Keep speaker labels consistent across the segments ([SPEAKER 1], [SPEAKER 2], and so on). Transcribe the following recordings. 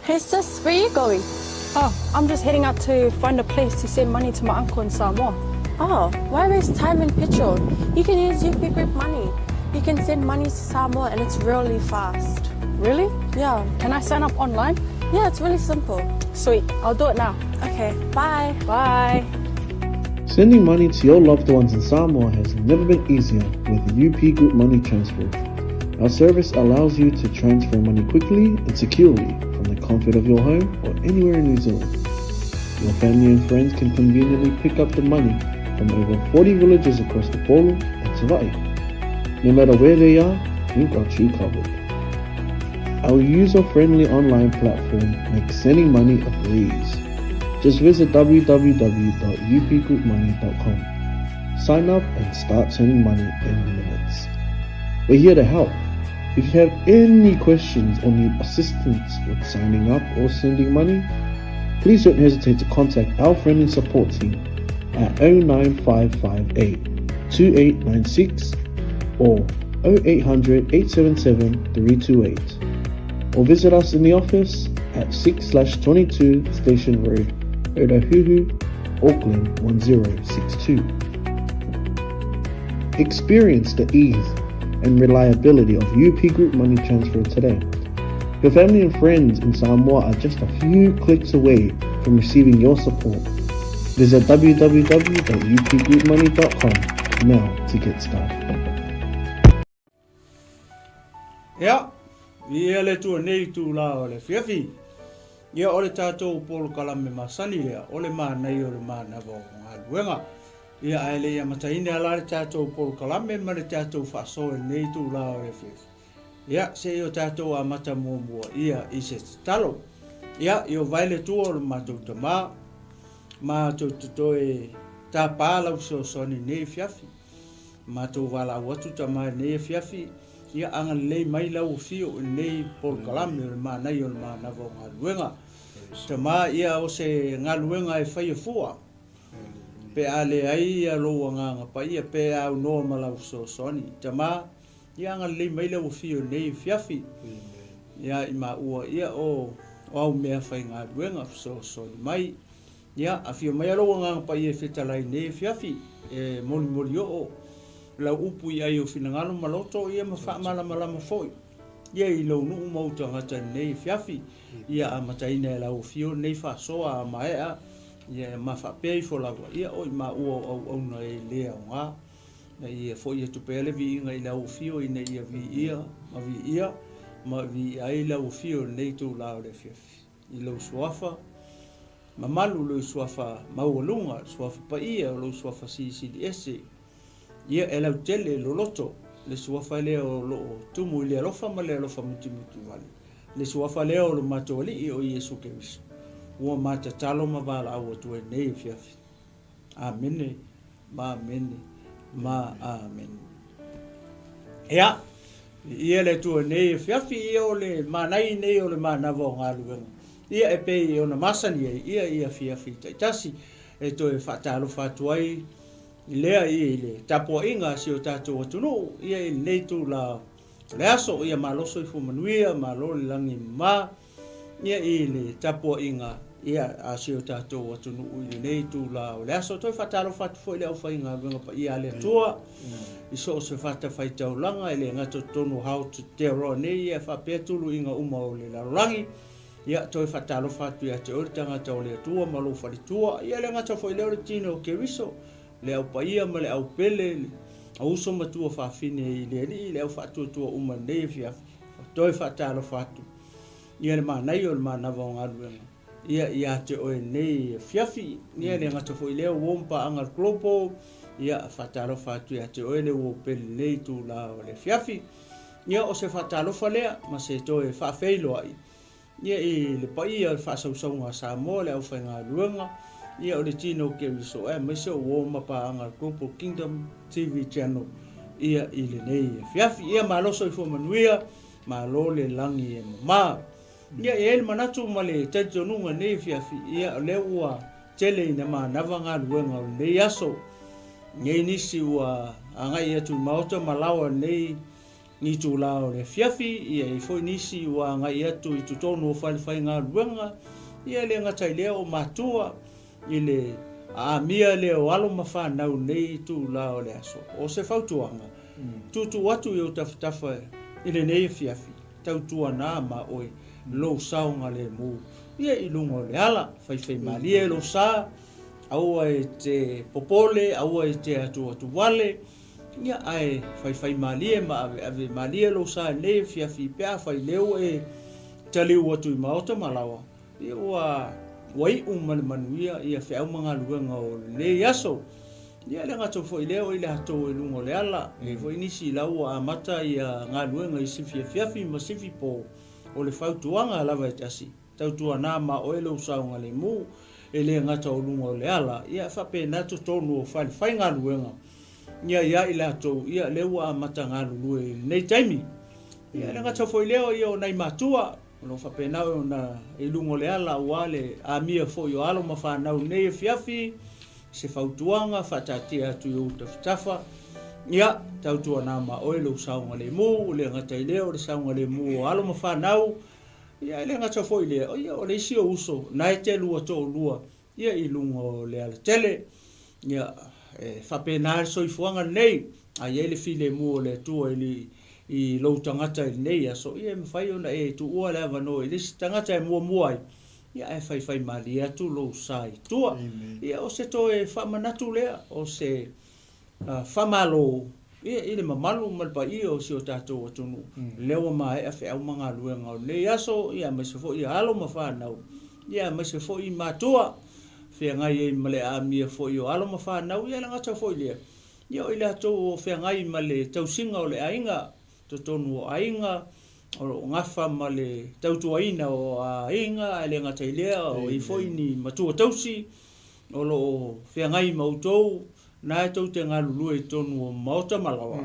[SPEAKER 1] Hey sis, where you going?
[SPEAKER 2] Oh, I'm just heading out to find a place to send money to my uncle in Samoa.
[SPEAKER 1] Oh, why waste time and petrol? You can use UP Group Money. You can send money to Samoa and it's really fast.
[SPEAKER 2] Really?
[SPEAKER 1] Yeah.
[SPEAKER 2] Can I sign up online?
[SPEAKER 1] Yeah, it's really simple.
[SPEAKER 2] Sweet, I'll do it now.
[SPEAKER 1] Okay, bye.
[SPEAKER 2] Bye.
[SPEAKER 3] Sending money to your loved ones in Samoa has never been easier with UP Group Money Transfer. Our service allows you to transfer money quickly and securely from the comfort of your home or anywhere in New Zealand. Your family and friends can conveniently pick up the money from over 40 villages across the Polo and Savai'i. No matter where they are, we've got you covered. Our user-friendly online platform makes sending money a breeze. Just visit www.upgroupmoney.com. Sign up and start sending money in minutes. We're here to help. If you have any questions or need assistance with signing up or sending money, please don't hesitate to contact our friendly support team at 09558 2896 or 0800 877 328 or visit us in the office at 6 22 Station Road, Otahuhu, Auckland 1062. Experience the ease and reliability of UP Group Money Transfer today. Your family and friends in Samoa are just a few clicks away from receiving your support. Visit www.upgroupmoney.com now to get started.
[SPEAKER 4] Ia, viia le Atua nei itulā o le afiafi. Ia, o le tatou polokalame masani lea, o le manaia o le manava o galuega. Ia, ae le i amataina la le tatou polokalame ma le tatou faasoa i lenei itulā o le afiafi. Ia, se i o tatou amata muamua ia i se tatalo. Ia, i o vae le Atua o le matou Tama, matou te toe tapa lau fesoasoani i lenei afiafi. Matou valaau atu tama i lenei afiafi, ia agalelei mai lau afio i lenei polokalame o le manaia o le manava o galuega. Tama, ia o se galuega e faia fua, pe a leai ia lou agaga paia, pe aunoa ma lau fesoasoani. Tama, ia agalelei mai lau afio i lenei afiafi, ia i maua ia o au mea faigaluega fesoasoani mai. Ia, afio mai a lou Agaga Paia e fetalai nei afiafi, e molimoli oo lau upu i ai o finagalo ma loto, ia ma faamalamalama foi ia i lou nuu ma ou tagata i lenei afiafi. Ia amataina e lau afio lenei faasoa a maea, ia ma faapea ifo lava, ia o i maua o auauna e le aoga. Na ia foi atu pea le viiga i lau afio ina ia viia ma viia ma viia ai lau afio i lenei itula o le afiafi. I lou suafa mamalu, lou suafa maualuga, suafa paia, o lou suafa silisili ese, ia e lautele loloto le suafa lea o lo o tumu i le alofa ma le alofa mutimuti wale, le suafa lea o lo matou Alii o Iesu Keriso, ua ma tatalo ma valaau atu ai nei afiafi. Amene, ma amene, ma amene. Ia, viia le Atua nei afiafi, ia o le manai nei o le manava o galuega. Ia e pei ona masani ai, ia i afiafi taitasi, e toe faatalofa atu ai i lea ia i le tapuaiga a si o tatou atunuu, ia i lenei itula o le aso, ia malo soifua manuia, malo le lagi e mama. Ia i le tapuaiga ia a si o tatou atunuu i lenei itula o le aso. Toe faatalofa atu foi i le aufaigaluega paia a le Atua i so o se fatafaitaulaga e le gata i totonu o Aotearoa nei ia faapea tuluiga uma o le lalolagi. Ia toe faatalofa atu ia te oe le tagata o le Atua ma lou faletua. Ia e le gata foi i lea o le tino o Keriso, le au paia ma le au pele, le au uso matua fafine i le Alii, le au faatuatua uma i lenei afiafi. Toe faatalofa atu. Ia le manaia o le manava o galuega ia ia te oe nei afiafi. Ia le gata foi lea ua paaga le Global, ia faatalofa atu ia te oe le uo pele nei itula o le afiafi. Ia o se faatalofa lea ma se toe faafeiloai ia i le paia o le faasausauga a Samoa, le aufaigaluega, ia o le tino o Keriso aemaise o uo ma paaga le Global Kingdom TV Channel ia i lenei afiafi. Ia malo soifua manuia. Malo le lagi e mama. Ia, e i ai le manatu ma le talitonuga i lenei afiafi, ia, o lea ua tele ina manava galuega o lenei aso. Nei nisi ua agai atu i maota ma laoa i lenei Ni itulā o le afiafi, ia e i ai foi nisi ua agai atu i totonu o falefaigaluega, ia e le gata i lea o matua i le aamia lea o alo ma fanau i lenei itulā o le aso. O se fautuaga, tuutuu atu i ou tafatafa i lenei afiafi, tautuana ma oe lou saogalemu ia i luga o le ala, faifaimalie lou sa, aua e te popole, aua e te atuatuwale, Ia, ae faifaimalie ma aveave malie lou sa i lenei afiafi pe afai lea ua e taliu atu i maota ma laoa, ia ua, ua iu ma le manuia ia feau ma galuega o lenei aso. Ia, e le gata foi i lea o i latou i luga o le ala, e i ai foi nisi la ua amata ia galuega i sifi afiafi ma sifi po, o le fautuaga lava e tasi, Tautuana ma oe lou saogalemu, e le gata o luga o le ala, ia faapena totonu o fale faigaluega, ia ia i latou, ia lea ua amata galulue i lenei taimi. Ia e le gata foi i lea, ia o nai matua, o lo o faapena ona i luga o le ala aua le amia foi o alo ma fanau i lenei afiafi, se fautuaga faataatia atu i ou tafatafa, ia tautuana ma oe lou saogalemu, e le gata i lea o le saogalemu o alo ma fanau, Ia, e le gata foi i lea, ia, o le isi ou uso, na e te lua toalua, ia, i luga o le alatele. Ia, e faapena le soifuaga lenei, a i ai le filemu o le Atua i, le, i lou tagata i lenei aso, ia, e mafai ona e tuua le avanoa i le isi tagata e muamua ai, ia, ae faifaimalie atu lou sa i tua. Amen. Ia, o se toe faamanatu lea, o se Faamalo i le mamalu ma le paia o si o tatou atunuu, lea ua maea feau ma galuega o lenei aso, aemaise foi alo ma fanau, aemaise foi matua, feagai ai ma le aamia foi o alo ma fanau, ia e le gata foi i lea, ia o i latou o feagai ma le tausiga o le aiga, totonu o aiga, o lo o gafa ma le tautuaina o aiga, ae le gata i lea, o i ai foi ni matua tausi o lo o feagai ma outou, na e tou te galulue i totonu o maota ma laoa,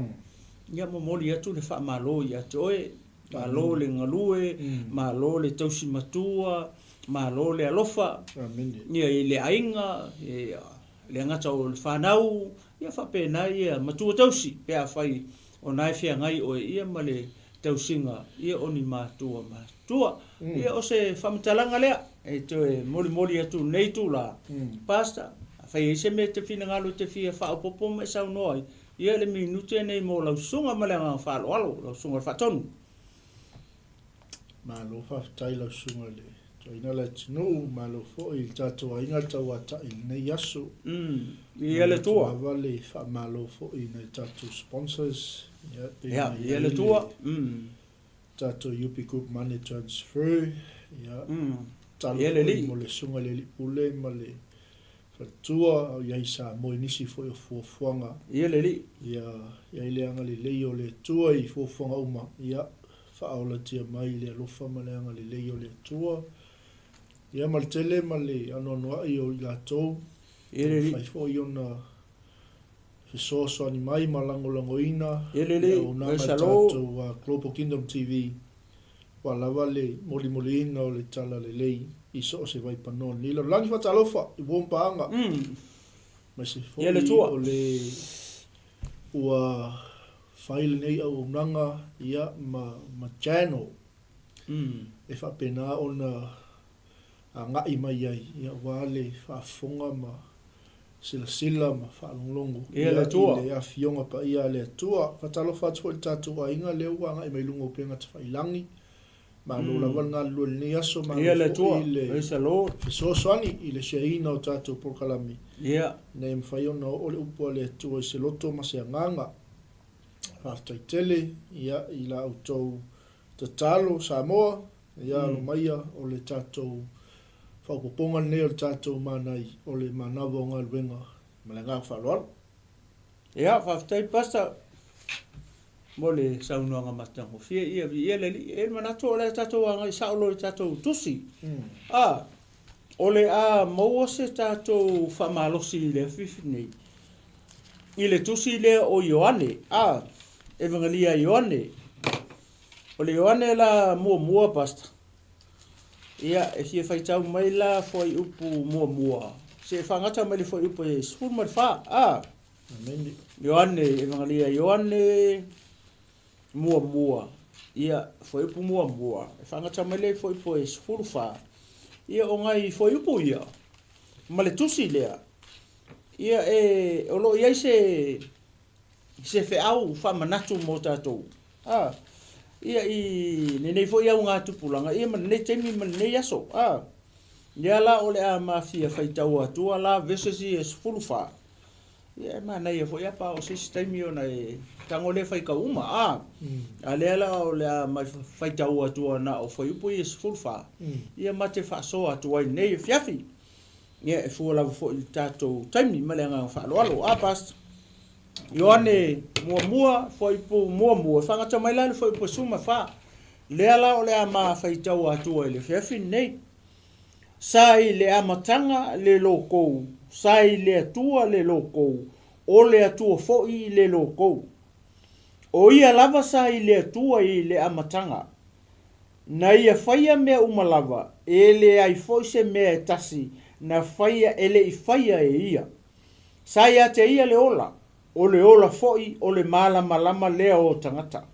[SPEAKER 4] ia momoli atu le faamalo ia te oe, malo le galue, malo le tausi matua, malo le alofa ia i le aiga, ia le gata o le fanau, ia faapena ia matua tausi pe afai o na e feagai oe ia ma le tausiga ia o ni matua matua. Ia o se faamatalaga lea e toe molimoli atu i lenei itula, Pastor, afai e i ai se mea e te finagalo e te fia faaopoopo ma e saunoa ai, ia le minute lenei mo lau susuga ma le agaga faaaloalo, lau susuga i le Faatonu.
[SPEAKER 3] Malo faafetai lau susuga i le Toeaina Leatinuu, malo foi i le tatou aiga tauatai i lenei aso.
[SPEAKER 4] Ia le Atua.
[SPEAKER 3] Lava le faamalo foi i nai tatou sponsors.
[SPEAKER 4] Ia, pei ona i ai le Atua.
[SPEAKER 3] Tatou UP Group Money Transfer. Ia, talo foi mo le susuga i le Alii Pule ma le faletua o i ai i Samoa i nisi foi o fuafuaga.
[SPEAKER 4] Ia le Alii.
[SPEAKER 3] Ia, i ai le agalelei o le Atua i fuafuaga uma. Ia, faaolatia mai i le alofa ma le agalelei o le Atua. Ia ma le tele ma le anoanoai o i latou,
[SPEAKER 4] Ia le
[SPEAKER 3] ua
[SPEAKER 4] Alii.
[SPEAKER 3] mafai foi ona fesoasoani mai ma lagolagoina
[SPEAKER 4] Ia le
[SPEAKER 3] le
[SPEAKER 4] Alii.
[SPEAKER 3] auaunaga
[SPEAKER 4] Praise
[SPEAKER 3] a
[SPEAKER 4] the Lord.
[SPEAKER 3] tatou Global Kingdom TV Ua lava le molimoliina o le Talalelei i so o se vaipanoa o lenei lalolagi. Faatalofa i uo ma paaga, aemaise
[SPEAKER 4] Ia le
[SPEAKER 3] foi
[SPEAKER 4] Atua.
[SPEAKER 3] o le ua fai lenei auaunaga ia ma ma channel e faapena ona agai mai ai aua le faafofoga ma silasila ma faalogologo
[SPEAKER 4] Ia le Atua.
[SPEAKER 3] i le Afioga Paia a le Atua. Faatalofa atu foi i le tatou aiga lea ua agai mai luga o upega tafailangi. Malo lava le galulue i lenei aso, malo
[SPEAKER 4] Ia le
[SPEAKER 3] foi
[SPEAKER 4] Atua.
[SPEAKER 3] i le
[SPEAKER 4] Praise the Lord.
[SPEAKER 3] fesoasoani i le share-ina o tatou polokalame
[SPEAKER 4] Ia.
[SPEAKER 3] ina ia mafai ona oo le upu a le Atua i se loto ma se agaga. Faafetai tele ia i la outou tatalo Samoa. Ia alo maia o le tatou faaopoopoga lenei o le tatou manai o le manava o galuega ma le agaga faaaloalo.
[SPEAKER 4] Ia, faafetai Pastor mo le saunoaga matagofie. Ia, viia le Alii. E i ai le manatu o le a tatou agai sao loa i tatou tusi. A, o le a maua se tatou faamalosi i le afiafi nei i le tusi lea o Ioane, a, Evagelia a Ioane. O le Ioane la muamua Pastor, ia e fia faitau mai la fuaiupu muamua, se faagata mai le fuaiupu e 14. A.
[SPEAKER 3] Amene.
[SPEAKER 4] Ioane, Evangelia Ioane. Muamua, ia, Fuaiupu Muamua, e faagata mai lea i Fuaiupu e 14, ia, o nai fuaiupu ia, ma le tusi lea, ia, e, o lo o i ai se, se feau faamanatu mo tatou, a, ia, i lenei foi augatupulaga, ia, ma lenei taimi ma lenei aso, a. Ia la o le a mafia faitau atua la verses ia e 14, Ia e manaia foi a pa o se isi taimi ona e tago lea faitau uma a. A lea la o le a ma faitau atu na o fuaiupu ia e 14. Ia ma te faasoa atu ai nei afiafi. Ia e fua lava foi i le tatou taimi ma le agaga faaaloalo. A Pastor. Ioane muamua, fuaiupu muamua, e faagata mai la le fuaiupu e 14. Lea la o le a ma faitau atu ai le afiafi nei. Sa i le amataga le lokou, sa i le Atua le lokou, o le Atua foi le lokou. O ia lava sa i le Atua i le amataga. Na ia faia mea uma lava, e leai foi se mea e tasi na faia e le i faia e ia. Sa ia te ia le ola, o le ola foi o le malamalama lea o tagata.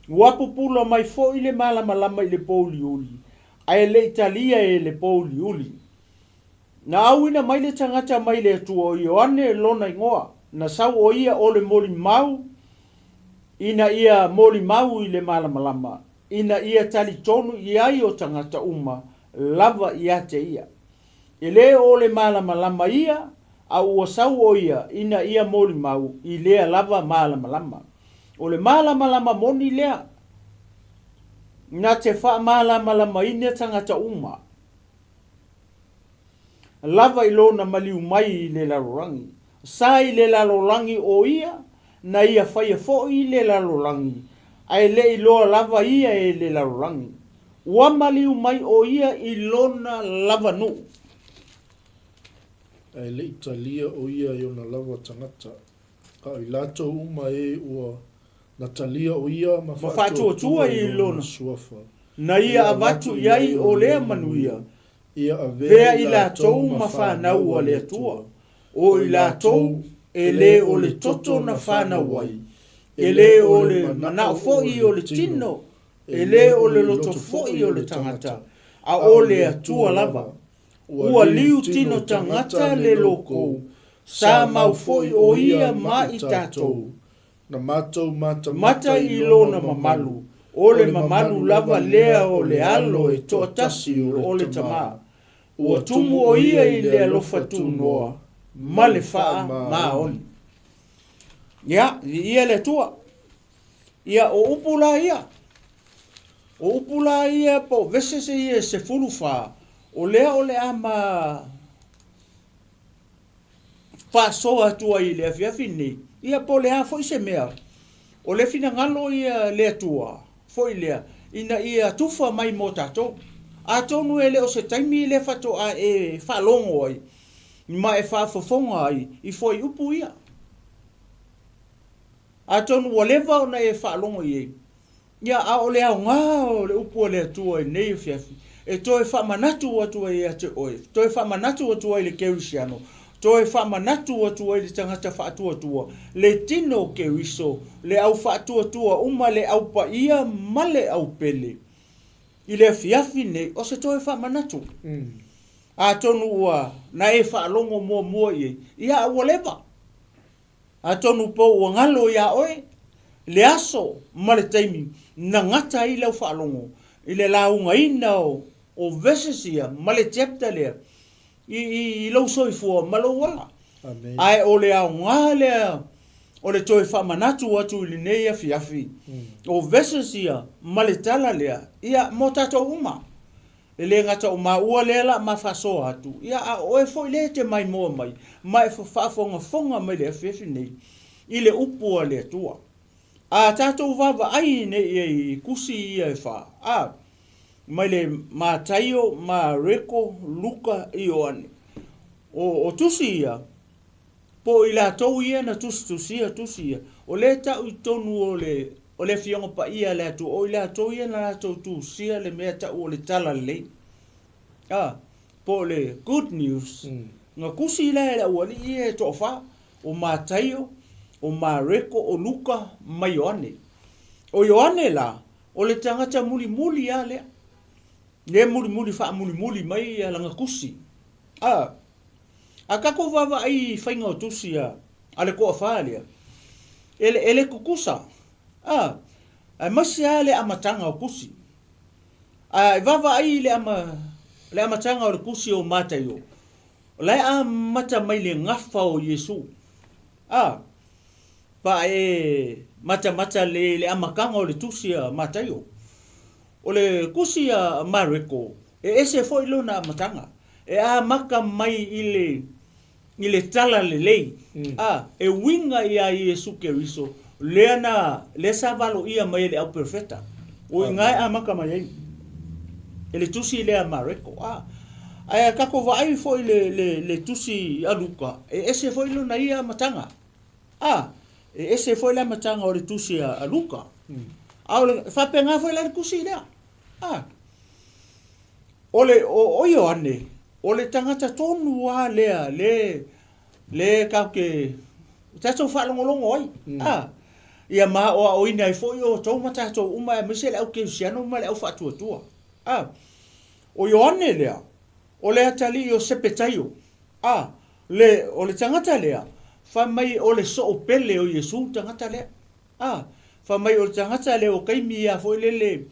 [SPEAKER 4] Ua pupula mai foi le malamalama i le pouliuli, ae le i talia e le pouliuli. Na auina mai le tagata mai le Atua o Ioane lona igoa, na sau o ia o le molimau ina ia molimau i le malamalama, ina ia talitonu i ai o tagata uma lava ia te ia. E le o le malamalama ia, a ua sau o ia ina ia molimau i lea lava malamalama. O le malamalama moni lea. Na te faamalamalamaina tagata uma lava i lona maliu mai i le lalolagi. Sa i le lalolagi o ia, na ia faia foi le lalolagi, ae le i loa lava ia e le lalolagi. Ua maliu mai o ia i lona lava nuu.
[SPEAKER 3] Ae le i talia o ia i ona lava tagata, a o i latou uma e ua Na talia o ia ma
[SPEAKER 4] faatuatua
[SPEAKER 3] i lona suafa.
[SPEAKER 4] Na ia avatu i ai o lea manuia,
[SPEAKER 3] Ia
[SPEAKER 4] avea i latou ma fanau a le Atua, o i latou e le o le toto na fanau ai, e le o le manao foi o le tino, e le o le loto foi o le tagata, a o le Atua lava. Ua liu tino tagata le lokou, sa mau foi o ia ma i tatou.
[SPEAKER 3] Na matou matamata
[SPEAKER 4] Mata
[SPEAKER 3] i
[SPEAKER 4] i lona mamalu, o le mamalu lava lea o le Alo e toatasi o le Tama. Ua tumu o ia i le alofa tunoa ma le faamaoni. Ia, viia le Atua. Ia, o upu la ia, o upu la ia po o verses ia e 14, o lea o le a ma faasoa atu ai i le afiafi lenei, ia po o le a foi se mea, o le finagalo ia le Atua foi lea, ina ia tufa mai mo tatou. Atonu e le o se taimi lea faatoa e faalogo ai ma e faafofoga ai i fuaiupu ia. Atonu ua leva ona e faalogo i ai, Ia, a o le aoga o le upu a le Atua i lenei afiafi, e toe faamanatu atu ai ia te oe, toe faamanatu atu ai i le Kerisiano, toe faamanatu atu ai i le tagata faatuatua, le tino o Keriso, le au faatuatua uma, le au paia ma le au pele. I le afiafi nei, o se toe faamanatu. Atonu ua na e faalogo muamua i ai, ia a ua leva. Atonu po ua galo iā oe le aso ma le taimi na gata ai lau faalogo i le laugaina o verses ia ma le chapter lea i lou soifua ma lou ola. Ae o le aoga lea o le toe faamanatu atu i lenei afiafi o verses ia ma le tala lea ia mo tatou uma. E le gata o maua lea la ma faasoa atu, ia a o oe foi lea e te maimoa mai ma e faafogafoga mai le afiafi nei i le upu a le Atua. A tatou vaavaai nei i ai i tusi ia e fa, a, mai le Mataio, Mareko, Luka, Ioane. O, o tusi ia, Po o i latou ia na tusitusia tusi ia, o lea e tau i totonu o le, o le Afioga Paia a le Atua, o i latou ia na latou tusia le mea tau o le Talalelei, a, po o le Good News. Na tusi la e le aualii ia e toafa, o Mataio, o Mareko, o Luka ma Ioane. O Ioane la, o le tagata mulimuli lava lea. Lea mulimuli faamulimuli mai ia lana tusi. A, a tatou vaavaai i faiga o tusi a, a le toafa lea, e, e le tutusa. A, aemaise lava le amataga o tusi. A e vaavaai i le, ama, le amataga o le tusi o Mataio, o la e amata mai le gafa o Iesu. A, pa e matamata le i le amataga o le tusi a Mataio. O le tusi a Mareko, e ese foi lona amataga. E amata mai i le, i le tala lelei, a, e uiga iā Iesu Keriso, lea na, lea sa valoia mai e le au perofeta. O i ina e amata mai ai e le tusi lea a Mareko. A, ae a tatou vaai foi le, le, le tusi a Luka, e ese foi lona ia amataga. A, e ese foi le amataga o le tusi a, a Luka. A o le, e faapena foi la le tusi lea. A, o le, o, o Ioane, o le tagata tonu lava lea, le, le tatou te, tatou faalogologo ai. A, ia ma aoaoina ai foi outou ma tatou uma aemaise le au kerisiano ma le au faatuatua. A, o Ioane lea, o le atalii o Sepetaio. A, le, o le tagata lea, fai mai o le soopele o Iesu le tagata lea. A, fai mai o le tagata lea o taimi ia foi lele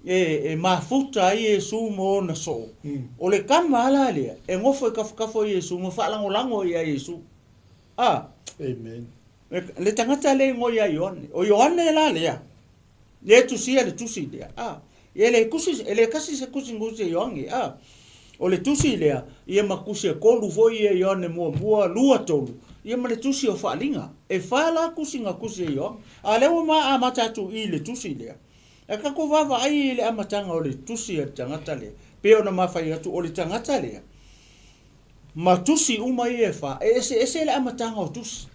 [SPEAKER 4] e, e mafuta ai Iesu ma ona soo. O le tama a la lea, e nofo i tafatafa o Iesu ma faalagolago ia Iesu. A,
[SPEAKER 3] Amen.
[SPEAKER 4] Le, le tagata lea e igoa ia Ioane. O Ioane la lea, Lea e tusia le tusi lea, a. E le tusi, e le tasi se tusi na tusi e Ioane, a. O le tusi lea, ia ma tusi e tolu foi ia Ioane muamua, lua, tolu, ia ma le tusi o Faaliga. E fa la tusi na tusi e Ioane. A lea ua ma amata atu i le tusi lea. Ae tatou vaavaai i le amataga o le tusi a le tagata lea, pei ona ma fai atu, o le tagata lea, ma tusi uma ia e fa, e eseese le amataga o tusi.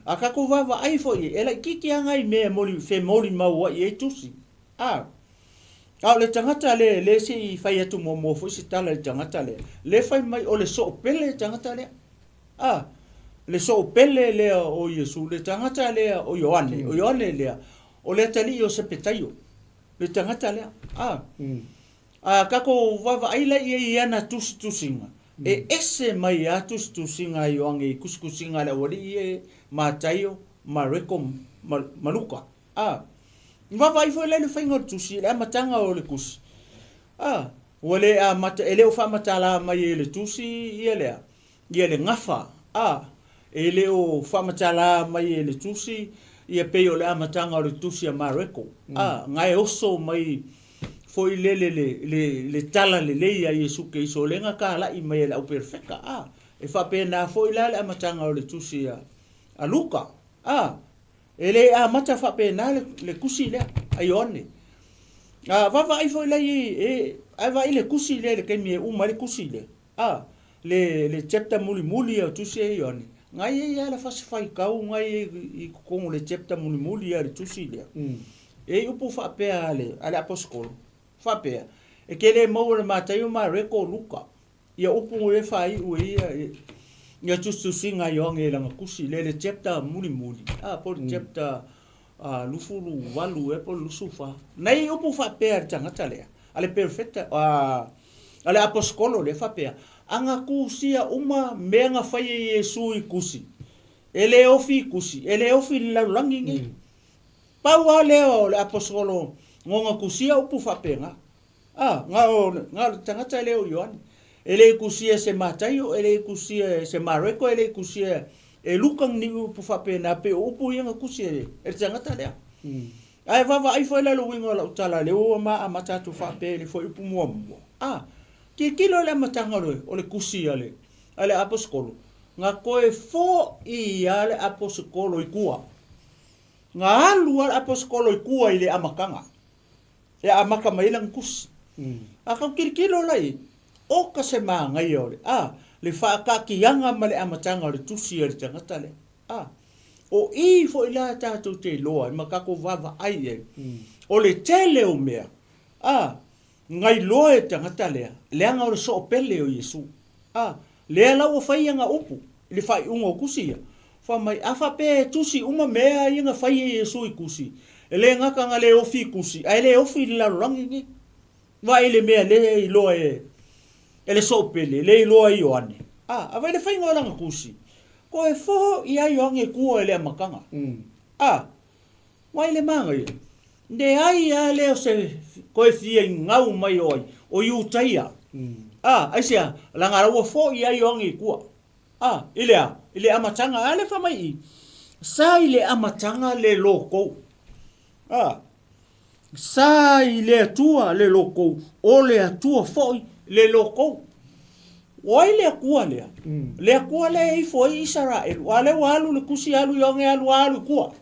[SPEAKER 4] A tatou vaavaai foi e laitiiti lava nai mea e moli, femolimau ai i ai tusi. A, a o le tagata lea, lea se i fai atu muamua foi se tala i le tagata lea, lea fai mai o le soopele le tagata lea. A, le soopele lea o Iesu, le tagata lea o Ioane, o Ioane lea, o le atalii o Sepetaio, le tagata lea. A, A tatou vaavaai la i ai i ana tusitusiga, e ese mai a tusitusiga a Ioane i tusitusiga a le aualii e Mataio, Mareko ma, ma Luka. A vaavaai foi la i le faiga o le tusi, i le amataga o le tusi, a ua le amata, e le o faamatala mai e le tusi ia lea, ia le gafa, a, e le o faamatala mai e le tusi ia pei o le amataga o le tusi a Mareko, a, na e oso mai foi lele le, le, le tala lelei a Iesu Keriso, o lea na talai mai e le au perofeta, a, e faapena foi la le amataga o le tusi a, a Luka, a, e le amata faapena le, le tusi lea a Ioane. A vaavaai foi la i, e, ae vaai le tusi lea i le taimi e uma ai le tusi lea, A, le, le chapter mulimuli ia o tusi ia Ioane, na i ai lava le fasi faitau na i ai i totonu o le chapter mulimuli ia o le tusi lea. E i ai upu faapea a le, a le aposetolo, faapea, E te le maua e le Mataio, Mareko, Luka, ia upu e faaiu e ia, ia tusitusiga a Ioane i lana tusi, le, le chapter mulimuli, a, po o le chapter 28 ea po o le 24. Na i ai upu faapea a le tagata lea, a le perofeta, a, a le aposetolo lea faapea, A na tusia uma mea na fai e Iesu i tusi, e le ofi i tusi, e le ofi i le lalolagi nei. Pau lava lea o le aposetolo nona tusia upu faapena. A, na o, na o le tagata lea o Ioane. E le i tusia e se Mataio, e le i tusia e se Mareko, e le i tusia e Luka ni upu faapena, pei o upu ia na tusi e le tagata lea. Ae vaavaai foi la i le uiga o lau tala lea ua ma amata atu faapea i le fuaiupu muamua. A, tilotilo i le amataga o le, o le tusi a le, a le aposetolo, na toe fo'i lava le aposetolo i tua. Na alu lava le aposetolo i tua i le amataga e amata mai ai lana tusi. A tau tilotilo la i ai, oka se manaia o le, a, le faataatiaga ma le amataga o le tusi a le tagata lea. A, o i foi la tatou te iloa ai ma tatou vaavaai i ai, o le tele o mea, a, na iloa e le tagata lea, leaga o le soopele o Iesu. A, lea la ua fai ana upu i le faaiuga o tusi ia, fai mai, a faapea e tusi uma mea ia na fai e Iesu i tusi, E le gata na le ofi i tusi, ae le ofi i le lalolagi nei. Vaai i le mea lea e iloa e, e le soopele, le iloa e Ioane. A, a vai le faiga o lana tusi. Toe foho i a Ioane i tua i le amataga. A, vaai le manaia. Leai a lea o se toe fia gau mai o ai, o Iutaia. A, aisea, leaga la ua foi ai Ioane i tua. A, i le a? I le amataga, a le fai mai i, sa i le amataga le lokou. A, sa i le Atua le lokou, o le Atua foi le lokou. O ai le Atua lea? Le Atua lea e ifo ai Isaraelu. A lea ua alu le tusi alu Ioane alu alu i tua.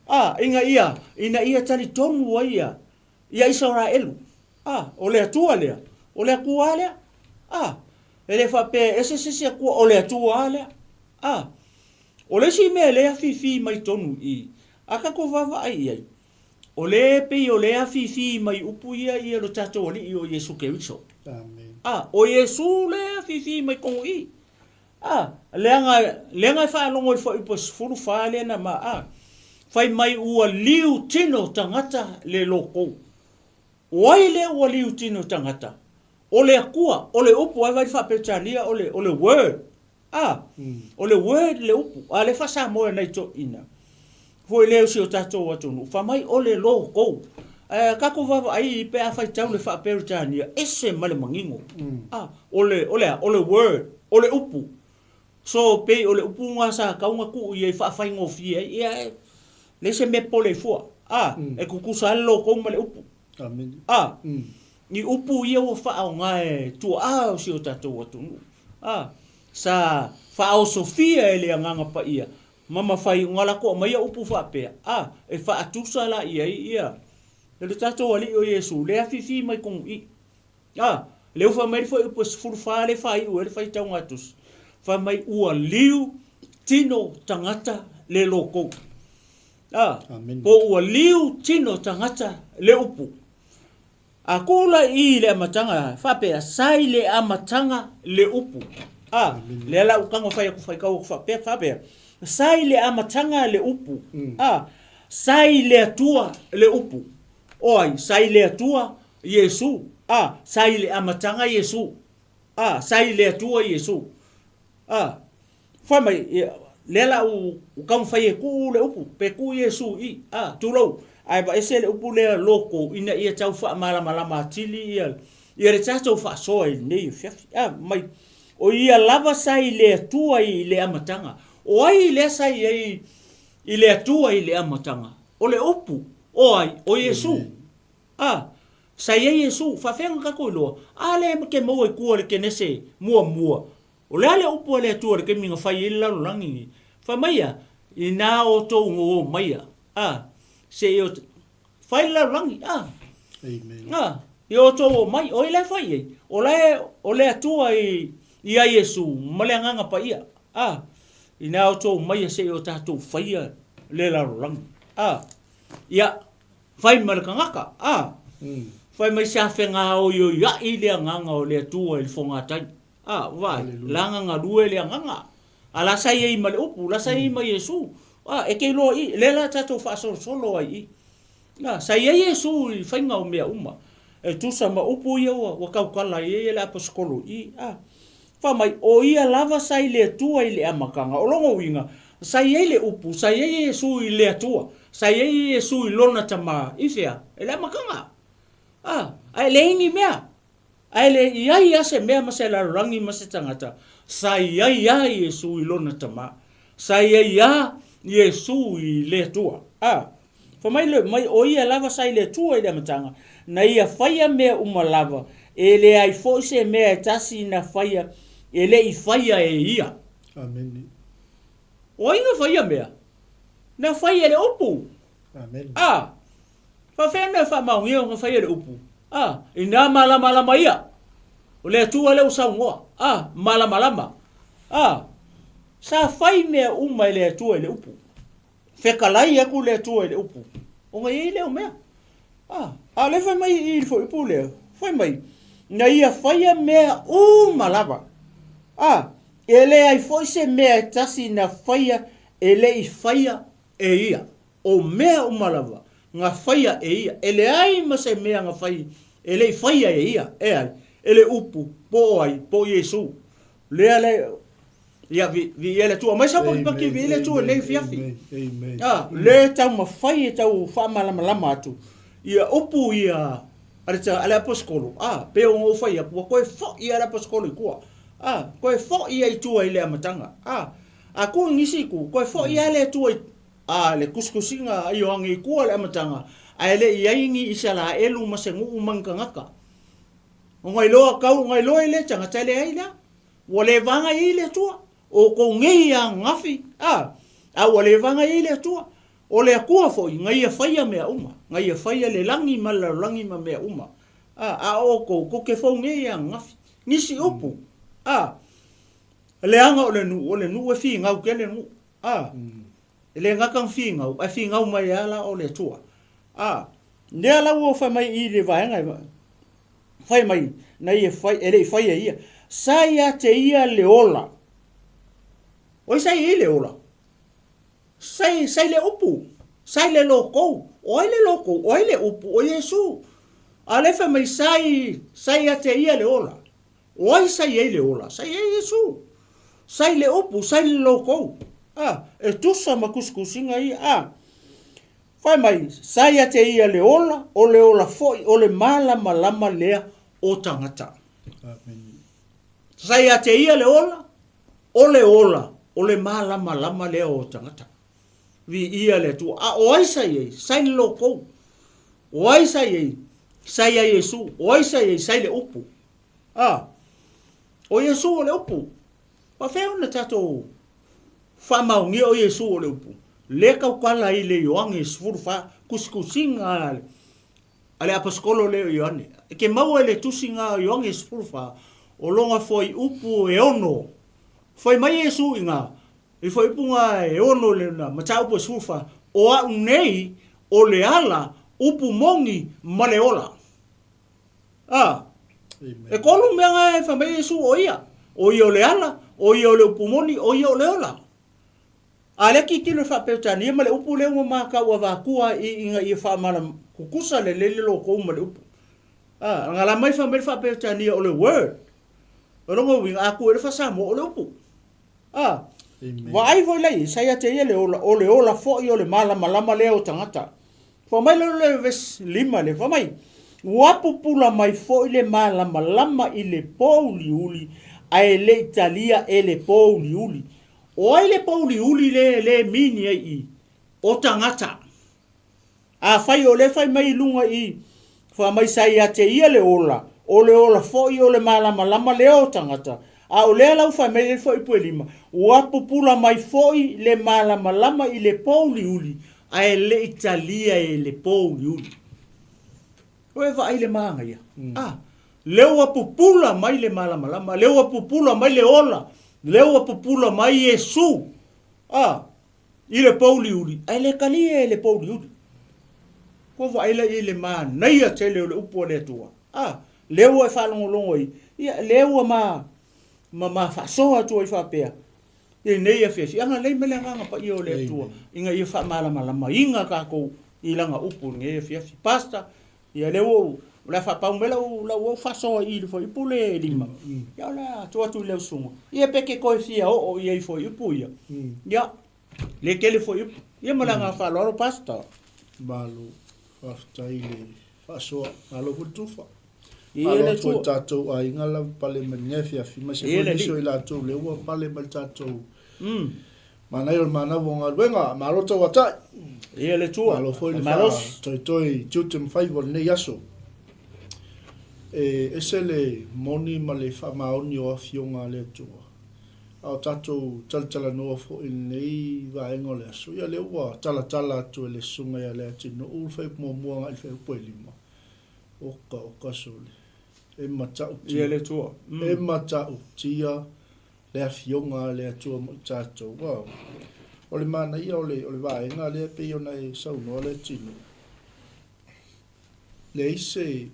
[SPEAKER 4] A, ina ia, ina ia talitonu ai ia, ia Isaraelu. A, o le Atua lea, o le Atua lava lea. A, e le faapea e ese se isi Atua, o le Atua lava lea. A, o le isi mea lea e afifi mai tonu i i, a tatou vaavaai i ai, o lea e pei o lea e afifi mai upu ia ia lo tatou Alii o Iesu Keriso.
[SPEAKER 3] Amen.
[SPEAKER 4] A, o Iesu lea e afifi mai tonu i i. A, leaga, leaga e faalogo i le fuaiupu e 14 lea na ma, a, fai mai ua liu tino tagata le lokou. O ai lea ua liu tino tagata? O le Atua, o le upu, ai vai le faa-Peretania o le, o le word. A, o le word le upu, a lea faa-Samoa e nai toeaiina foi lea o si o tatou atunuu, fai mai o le logo. Ae a tatou vaavaai pe a faitau le faa-Peretania, ese ma le manino. A, o le, o le a? O le word, o le upu. So, pei o le upu lena sa tatau ona tuu i ai e faafaigofie ai, ia e leai se mea pole ai fua. A, e tutusa lava le logo ma le upu.
[SPEAKER 3] Amene.
[SPEAKER 4] A, i upu ia ua faaaoga e tuaa o si o tatou atunuu. A, sa faaosofia e le Agaga Paia ma mafai ona latou aumaia upu faapea, a, e faatusa la i ai ia lo tatou Alii o Iesu, lea afifi mai tonu i. A, lea ua fai mai le fuaiupu e 14 lea e faaiu ai le faitauga a Tusi, fai mai ua liu tino tagata le lokou. A, po ua liu tino tagata le upu. A kū la i le amataga, faapea, sa i le amataga le upu. A, lea la ua tago fai atu faitau atu faapea, faapea, sa i le amataga le upu. A, sa i le Atua le upu. O ai? Sa i le Atua Iesu. A, sa i le amataga Iesu. A, sa i le Atua Iesu. A, Fai mai, ia, lea la u, u taumafai e tuu le upu, pe tuu Iesu i, a, tulou, ae vaese le upu lea loko ina ia tau faamalamalama atili ia, ia le tatou faasoa i lenei afiafi. A, mai, o ia lava sa i le Atua i le amataga. O ai lea sa i ai i le Atua i le amataga? O le upu, o ai? O Iesu. A, sa i ai Iesu, faafefea ona tatou iloa? A lea ke maua i tua i le Kenese muamua, O le a le upu a le Atua i le taimi na fai ai le lalolagi nei? Fai mai ia, Inā outou ua o maia, a, se i o, fai le lalolagi, a.
[SPEAKER 3] Amen.
[SPEAKER 4] A, i outou o mai, o ai la e fai i ai? O la e, o le Atua i, ia Iesu ma le Agaga Paia, a, inā outou o maia se i o tatou faia le lalolagi, a. Ia, fai ma le tagata, a, fai mai se afe gaoioiaʻi le Agaga o le Atua i le fogatai. A, vaai, la na galue le agaga. A la sa i ai ma le upu, la sa i ai ma Iesu. A, e te iloa i, lea la tatou faasolosolo ai i. A, sa i ai Iesu i faiga o mea uma. E tusa ma upu ia ua, ua tautala i ai e le aposetolo i. A, fai mai, o ia lava sa i le Atua i le amataga. O lona uiga, sa i ai le upu, sa i ai Iesu i le Atua, sa i ai Iesu i lona Tama, i fea? I le amataga. A, ae leai ni mea. Ae le i ai a se mea ma se lalolagi ma se tagata, sa i ai a Iesu i lona Tama. Sa i ai a Iesu i le Atua. A, fai mai le, mai o ia lava sa i le Atua i le amataga, na ia faia mea uma lava, e leai foi se mea e tasi na faia e le i faia e ia.
[SPEAKER 3] Amene.
[SPEAKER 4] O ai na faia mea? Na fai e le upu.
[SPEAKER 3] Amene.
[SPEAKER 4] A, Faafefea mea faamaonia ona faia le upu, a, inā malamalama ia, o le Atua lea ua saunoa, a, malamalama, a, sa fai mea uma e le Atua i le upu. Fetalai atu le Atua i le upu, ona i ai lea o mea. A, a o lea fai mai i i le fuaiupu lea, fai mai, na ia faia mea uma lava, a, e leai foi se mea e tasi na faia e le i faia e ia. O mea uma lava. Na faia e ia. E leai ma se mea na fai e le i faia e ia, e ai, e le Upu, po o ai, po o Iesu. Lea le, ia, vi, viia le Atua. Aumai sau pakipaki, viia le Atua i lenei afiafi. A, le taumafai e tau faamalamalama atu ia upu ia a le, a le aposetolo, a, pei ona ou fai atu, ua toe foi lava le aposetolo i tua. A, toe foi ia i tua i le amataga. A, a tuu i nisi itu, toe foi lava le Atua i, A, le tusitusiga a Ioane i tua i le amataga, ae le i i ai ni Isaraelu ma se nuu ma ni tagata. Ona iloa tau, ona iloa i lea tagata e leai lea. Ua le vaga i ai le Atua. O outou nei a ananafi, a, a ua le vaga i ai le Atua. O le Atua foi na Ia faia mea uma, na Ia faia le lagi ma le lalolagi ma mea uma. A, a o outou, tou te fou nei a ananafi. Nisi upu, a, leaga o le nuu, o le nuu e finau tele le nuu. A, e le gata na finau, ae finau mai lava la o le Atua. A, lea la ua fai mai i le vaega e fai mai na ia fai, e le i faia e ia. Sa ia te ia le ola. O ai sa i ai le ola? Sa i, sa i le upu, sa i le lokou. O ai le lokou? O ai le upu? O Iesu. A lea fai mai sa i, sa ia te ia le ola. O ai sa i ai le ola? Sa i ai Iesu. Sa i le upu, sa i le lokou. A, e tusa ma tusitusiga ia. A, fai mai, sa ia te ia le ola, o le ola foi, o le malamalama lea o tagata.
[SPEAKER 3] Amen.
[SPEAKER 4] Sa ia te ia le ola, o le ola, o le malamalama lea o tagata. Viia le Atua. A o ai sa i ai? Sa i le lokou. O ai sa i ai? Sa ia Iesu. O ai sa i ai? Sa i le upu. A, o Iesu o le upu. Faafefea ona tatou faamaonia o Iesu o le upu? Lea tautala i le Ioane 14, tusitusiga a le aposetolo lea o Ioane. E te maua i le tusiga o Ioane 14, o lona fuaiupu e ono. Fai mai Iesu i ina, I fuaiupuga e ono le na mataupu e 14, o a'u nei o le ala, upu moni ma le ola. A, e kolu mea na e fai mai Iesu o ia. O ia o le ala, o ia o le upu moni, o ia o le ola. A lea tilotilo i le faa-Peretania ma le upu lea ua matau avatua i ina ia faamalam tutusa lelei le lotou ma le upu. A, na la mai fai mai le faa-Peretania o le word. O lona uiga, a tuu i le faa-Samoa o le upu. A, vaai foi la i, sa ia te ia le ola, o le ola foi o le malamalama lea o tagata. Fai mai lea le vesi 5 lea, fai mai, ua pupula mai foi le malamalama i le pouliuli, ae le i talia e le pouliuli. O ai le pouliuli le, le mini ai i? O tagata. Afai o lea fai mai i luga i, fai mai sa ia te ia le ola, o le ola foi o le malamalama lea o tagata, a o lea la ua fai mai ai foi Puelima, ua pupula mai foi le malamalama i le pouliuli, ae le i talia e le pouliuli. O e vaai le manaia. A, lea ua pupula mai le malamalama, lea ua pupula mai le ola, lea ua pupula mai Iesu. A, I le pouliuli, ae le talia e le pouliuli. Ua vaai la i le manaia tele o le upu a le Atua. A, lea ua e faalogologo ai, ia, lea ua ma, ma, ma faasoa atu ai faapea, i lenei afiafi, agalelei mai le Agaga Paia o le Atua, ina ia faamalamalamaina tatou i Lana upu i lenei afiafi. Pastor, ia lea ua ou, o le a faapau mai lau, lau ou faasoa i i le fuaiupu lea e lima, ia o le a tuu atu i lau susuga, ia pe te toe fia oo i ai fuaiupu ia, ia, le tele fuaiupu. Ia ma le agaga faaaloalo Pastor.
[SPEAKER 3] Malo, faafetai i le faasoa. Malo foi le tufa.
[SPEAKER 4] Ia
[SPEAKER 3] Malo
[SPEAKER 4] le
[SPEAKER 3] atu foi
[SPEAKER 4] Atua.
[SPEAKER 3] tatou aiga lava pale mai lenei afiafi, ma se
[SPEAKER 4] Ia
[SPEAKER 3] foi
[SPEAKER 4] le
[SPEAKER 3] nisi
[SPEAKER 4] Alii.
[SPEAKER 3] o i latou lea ua pale mai le tatou
[SPEAKER 4] Mm.
[SPEAKER 3] Manaia o le manava o galuega, malo tauatai.
[SPEAKER 4] Ia le Atua,
[SPEAKER 3] Malo foi le
[SPEAKER 4] malosi.
[SPEAKER 3] faatoetoe i tiute ma faiva o lenei aso. E ese le moni ma le faamaoni o afioga a le Atua. A o tatou talatalanoa foi i lenei vaega o le aso, ia lea ua talatala atu e le Susuga ia Leatinuu le fuaiupu muamua agai i le fuaiupu e lima. Oka oka sole. E matautia.
[SPEAKER 4] Ia le Atua.
[SPEAKER 3] E matautia le Afioga a le Atua mo i tatou. Ua, o le manaia o le, o le vaega lea e pei ona e saunoa Leatinuu, leai se,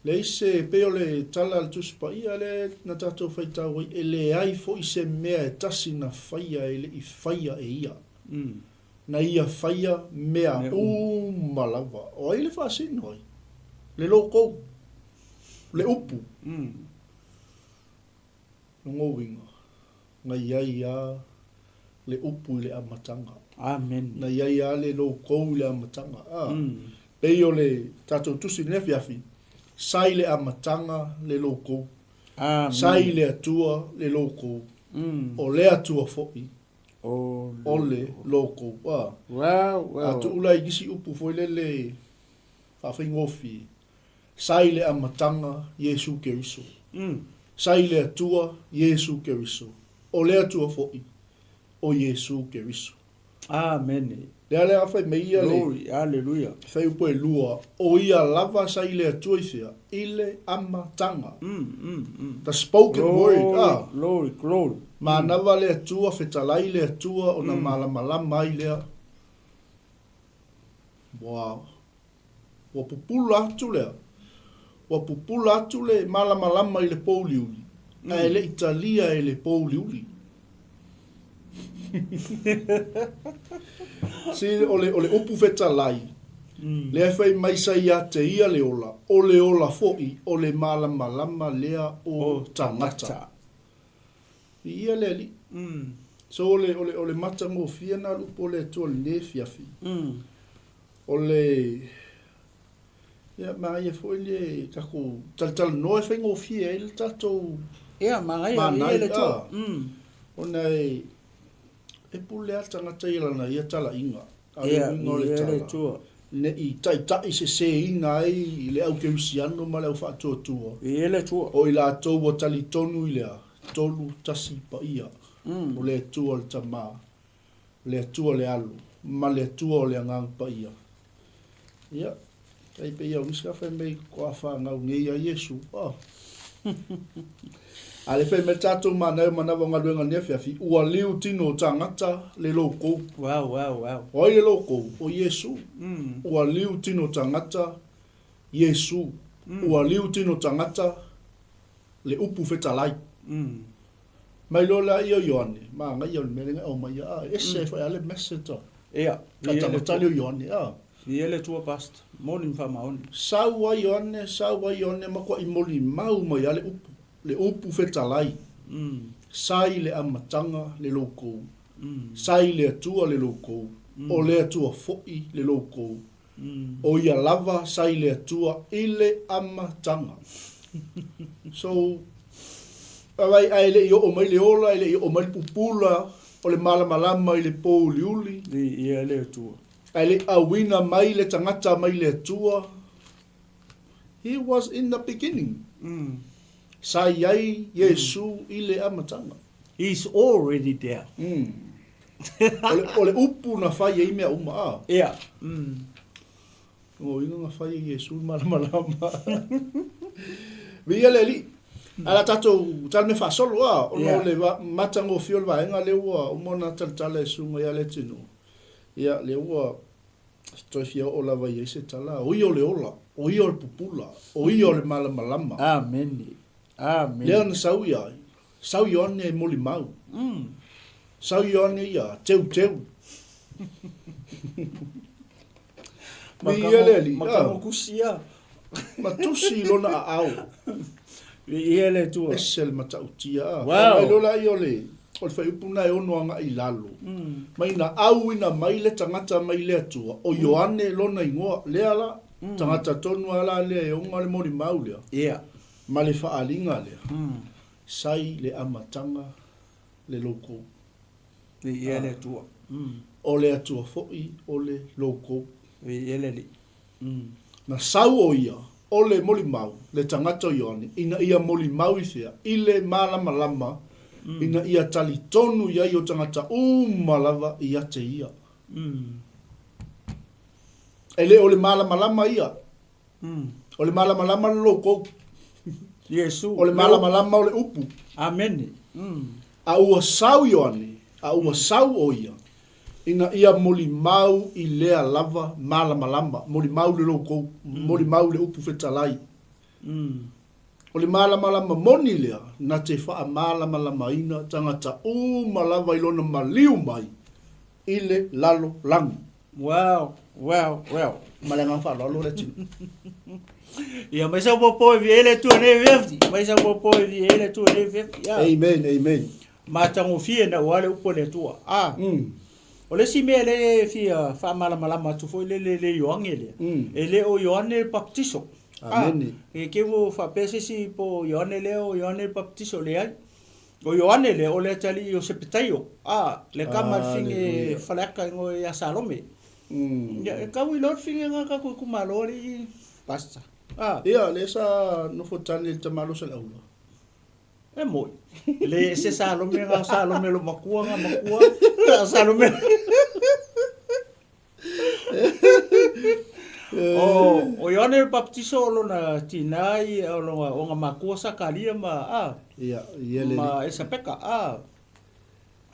[SPEAKER 3] leai se, e pei o le tala a le Tusi Paia lea na tatou faitau ai, e leai foi se mea e tasi na faia e le i faia e Ia.
[SPEAKER 5] Na ia faia mea uma lava. O ai le faasino ai? Le logou. Le upu. Lona uiga, na i ai a le upu i le amataga.
[SPEAKER 4] Amen.
[SPEAKER 5] Na i ai a le logou i le amataga. A, pei o le tatou tusi i lenei afiafi, sa i le amataga le logou.
[SPEAKER 4] Amen.
[SPEAKER 5] Sa i le Atua le logou. O le Atua foi o le logou. A, a tuu la i nisi upu foi lele faafaigofie, Sa i le amataga Iesu Keriso. Sa i le Atua Iesu Keriso. O le Atua foi o Iesu Keriso.
[SPEAKER 4] Amene.
[SPEAKER 5] Lea lea fai mai ia le.
[SPEAKER 4] Glory, hallelujah.
[SPEAKER 5] Fuaiupu e lua, o ia lava sa i le Atua i fea? I le amataga. The spoken word.
[SPEAKER 4] Ah. Glory, glory.
[SPEAKER 5] Manava le Atua, fetalai le Atua ona malamalama ai lea. Wow. Ua pupula atu lea, ua pupula atu le malamalama i le pouliuli, ae le i talia e le pouliuli. See, o le, o le upu fetalai, lea e fai mai sa ia te ia le ola, o le ola foi, o le malamalama lea o tagata. Viia le Alii. So, o le, o le, o le matagofie na o le upu o le Atua i lenei afiafi. O le, ia, manaia foi le tatou talatalanoa e faigofie ai le tatou
[SPEAKER 4] Ia, manaia,
[SPEAKER 5] manai,
[SPEAKER 4] ia le Atua.
[SPEAKER 5] a, ona e, e pule lava le tagata i lana ia talaiga. A o le
[SPEAKER 4] Ia,
[SPEAKER 5] uiga o le
[SPEAKER 4] ia le
[SPEAKER 5] tala,
[SPEAKER 4] Atua.
[SPEAKER 5] ne i taitai seseina ai i le au kerisiano ma le au faatuatua,
[SPEAKER 4] Ia le Atua.
[SPEAKER 5] o i latou ua talitonu i le a? 3, 1 paia, o le Atua le Tama, le Atua le Alo, ma le Atua o le Agaga Paia. Ia, tai pei ia o nisi ka fai mai ko a whanau nei a Iesu. Oh. A le fai mai tatou manai o manawa o galuega nei afiafi, ua liu tino o tagata le loukou.
[SPEAKER 4] Wow, wow, wow.
[SPEAKER 5] O ai le loukou? O Iesu. Ua liu tino tagata, Iesu. Ua liu tino tagata, le upu fetalai. Mai loa lea ia o Ioane, manaia o le mea lea na aumaia, a, e ese ai foi a le message a.
[SPEAKER 4] Ia,
[SPEAKER 5] Ka tagata lea o Ioane, a.
[SPEAKER 4] Ia le Atua Pastor, moni ma faamaoni.
[SPEAKER 5] Sau ai Ioane, sau ai Ioane, matuai molimau mai a le upu, le upu fetalai. Sa i le amataga le loukou, sa i le Atua le loukou, o le Atua foi le loukou, O ia lava sa i le Atua i le amataga. So, alright, ae le i oo mai le ola, e le i oo mai le pupula o le malamalama i le pōuliuli.
[SPEAKER 4] Viia le Atua.
[SPEAKER 5] Ae le i auina mai le tagata mai le Atua. He was in the beginning. Sa i ai Iesu i le amataga.
[SPEAKER 4] He's already there.
[SPEAKER 5] O le, o le upu na fai ai mea uma, a.
[SPEAKER 4] Ia.
[SPEAKER 5] O uiga na fai e Iesu le malamalama. Viia le Alii. Ae la tatou tala mea faasolo, a, ona o le matagofie o le vaega lea ua uma ona talatala e Susuga ia Leatinuu. Ia, lea ua toe fia oo lava i ai se tala, o ia o le ola, o ia o le pupula, o ia o le malamalama.
[SPEAKER 4] Amene. Amene.
[SPEAKER 5] Lea na sau ia ai, sau Ioane e molimau. Sau Ioane ia teuteu. Viia le Alii.
[SPEAKER 4] Ma kamo kusi ia.
[SPEAKER 5] Ma tusi i lona aao.
[SPEAKER 4] Viia le Atua.
[SPEAKER 5] Ese le matautia.
[SPEAKER 4] Wow.
[SPEAKER 5] Fai mai loa laia o le o le fuaiupu lena e ono agai i lalo. Mai na auina mai le tagata mai le Atua, o Ioane lona igoa, lea la, tagata tonu lava la lea e oga le molimau lea.
[SPEAKER 4] Ia.
[SPEAKER 5] Ma le faaaliga lea, sa i le amataga le loukou.
[SPEAKER 4] Viia le Atua.
[SPEAKER 5] O le Atua foi o le loukou.
[SPEAKER 4] Viia le Alii.
[SPEAKER 5] Na sau o ia, o le molimau, le tagata o Ioane, ina ia molimau i fea? I le malamalama, ina ia talitonu i ai o tagata uma lava ia te ia. E le o le malamalama ia. O le malamalama le loukou.
[SPEAKER 4] Iesu.
[SPEAKER 5] O le malamalama o le upu.
[SPEAKER 4] Amene.
[SPEAKER 5] A ua sau Ioane, a ua sau o ia, ina ia molimau i lea lava malamalama, molimau le loukou, molimau le upu fetalai. O le malamalama moni lea, na te faamalamalamaina tagata uma lava i lona maliu mai. i le lalolagi.
[SPEAKER 4] Well, well, well.
[SPEAKER 5] Ma le agaga faaaloalo le atunuu.
[SPEAKER 4] Ia mai sau popo e vie le Atua nei afiafi. Mai sau popo e vie le Atua nei afiafi. Ia.
[SPEAKER 5] Amen, amen.
[SPEAKER 4] Matagofie na ua le upu a le Atua. Ah. O le isi mea lea e fia faamalamalama atu foi lele le Ioane lea. E le o Ioane le Papatiso.
[SPEAKER 5] Amene.
[SPEAKER 4] Ah, e ke ua faapea se isi po o Ioane lea o Ioane le Papatiso, leai. O Ioane lea o le atalii o Sepetaio, a, le kama le fine faleaka igoa ia Salome. Ia, e kau i loa le fine nga tatou itumalo alii Pastor. A.
[SPEAKER 5] Ia, lea sa nofo tane le tamalo sa le aula.
[SPEAKER 4] E moi. Le se Salome nga Salome lo makua nga makua. Salome. O, o Ioane le Papatiso o lona tinā ia, o lona, o nga makua Sakaria ma, a,
[SPEAKER 5] Ia, ia le
[SPEAKER 4] ma Esapeka, a,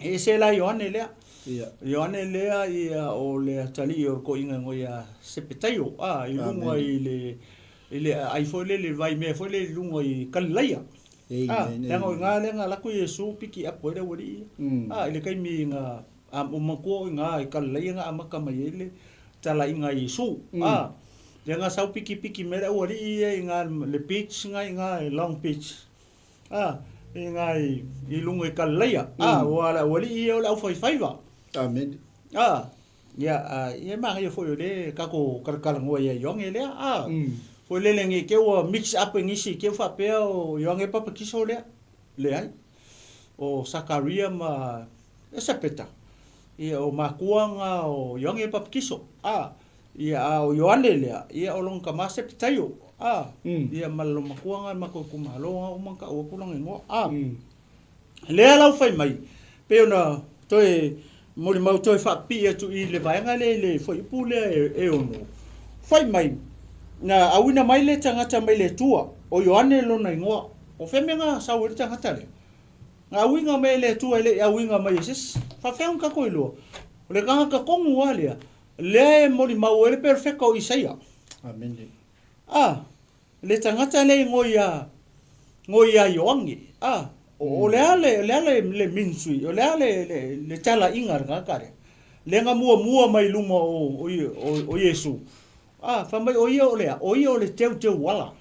[SPEAKER 4] e ese la Ioane lea.
[SPEAKER 5] Ia.
[SPEAKER 4] Ioane lea ia o le atalii o le toeaina igoa ia Sepetaio, a, i luga i le, i le aai foi lele, le vaimea foi lele i luga i Kalilaia. A, leaga o i ina lea na alu atu Iesu piki apu ai le aualii ia. A, i le taimi na A o matua o ina i Kalilaia na amata mai ai le talaiga a Iesu. A, lea na sau pikipiki mai le aualii ia i na le beach na i na i Long Beach. A, i na i, i luga i Kalilaia. A, ua le aualii ia o le aufaifaiva.
[SPEAKER 5] Amene.
[SPEAKER 4] A, ia, a, ia e manaia foi o lea tatou talatalanoa ia Ioane lea. A, foi lele nei te ua mix up e nisi te faapea o Ioane Papatiso lea. Leai. O Sakaria ma Esapeta, ia o makua nga o Ioane Papatiso, a, ia a o Ioane lea, ia o lona tama Sepetaio, a, ia ma lo matua nga matou itumalo nga uma na tau atu lona igoa, a. Lea la ua fai mai, pei ona toe molimau toe faapipii atu i le vaega lea i le fuaiupu lea e 6, fai mai, na auina mai le tagata mai le Atua, o Ioane lona igoa. O fea mea na sau ai le tagata lea? Na auiga mai e le Atua e le i auiga mai e se isi. Faafefea ona tatou iloa? O le tagata tonu lava lea, lea e molimau ai le perofeta o Isaia.
[SPEAKER 5] Amene.
[SPEAKER 4] A, le tagata lea i igoa ia, igoa ia Ioane. A, o le a le, o le a le, le ministry, o le a le, le, le talaiga a le tagata lea? Lea na muamua mai i luma o, o, o, o Iesu. A, fai mai o ia o le a? O ia o le teuteuala.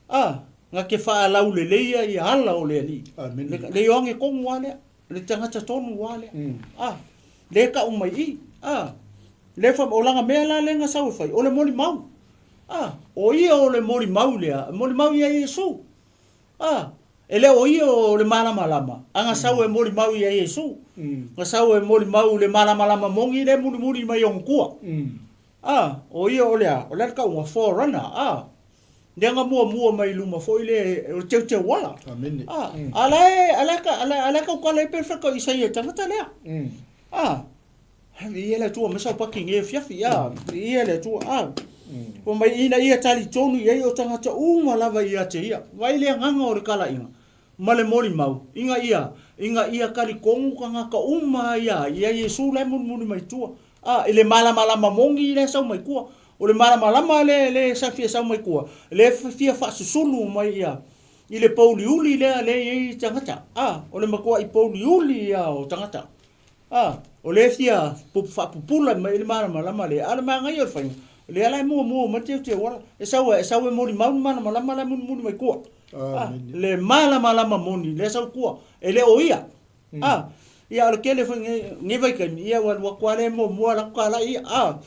[SPEAKER 4] A, na te faalauleleia ia ala o le Alii.
[SPEAKER 5] Amene.
[SPEAKER 4] Le, le Ioane tonu lava lea, le tagata tonu lava lea. A, le tau mai i, a, le fa, o lana mea la lea na sau e fai, o le molimau. A, o ia o le molimau lea, molimau ia Iesu. A, e le o ia o le malamalama, a na sau e molimau ia Iesu. Na sau e molimau le malamalama moni lea e mulimuli mai ona tua. A, o ia o le a? O le a le tauga? Forerunner, a. Lea na muamua mai i luma foi le, o le teuteuala.
[SPEAKER 5] Amene.
[SPEAKER 4] A, a la e, a la e, a la, a la e tautala ai perofeta o Isaia i le tagata lea. A, viia le Atua, mai sau paki nei afiafi, a, viia le Atua, a. Fai mai ina ia talitonu i ai o tagata uma lava ia te ia. Vaai le agaga o le talaiga. ma le molimau, ina ia, ina ia talitonu tagata uma ia ia Iesu la e mulimuli mai tua. A, i le malamalama moni lea e sau mai tua. O le malamalama lea, lea sa fia sau mai tua, lea e fia faasusulu mai ia i le pouliuli lea lea e i ai tagata. A, o le matuai pouliuli ia o tagata. A, o lea e fia faapupula mai ai le malamalama lea, a o le manaia o le faiga, o lea la e muamua mai le teuteuala, e sau e sau e molimau le malamalama la e mulimuli mai tua. A, le malamalama moni lea e sau tua, e le o ia. A, ia o le tele foi nei, nei vaitaimi, ia ua alu atu lava lea e muamua alu atu talai ia, a.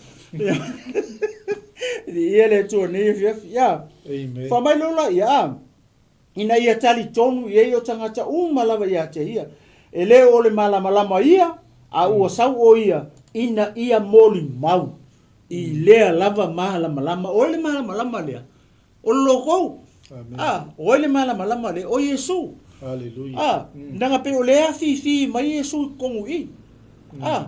[SPEAKER 4] Viia le Atua i lenei afiafi, a. Fai mai loa laia, a. ina ia talitonu i ai o tagata uma lava ia te ia. E le o le malamalama ia, a ua sau o ia ina ia molimau i lea lava malamalama. O ai le malamalama lea? O le lokou. A, o ai le malamalama lea? O Iesu. A, leaga pei o lea e afifi mai Iesu i totonu i i. A,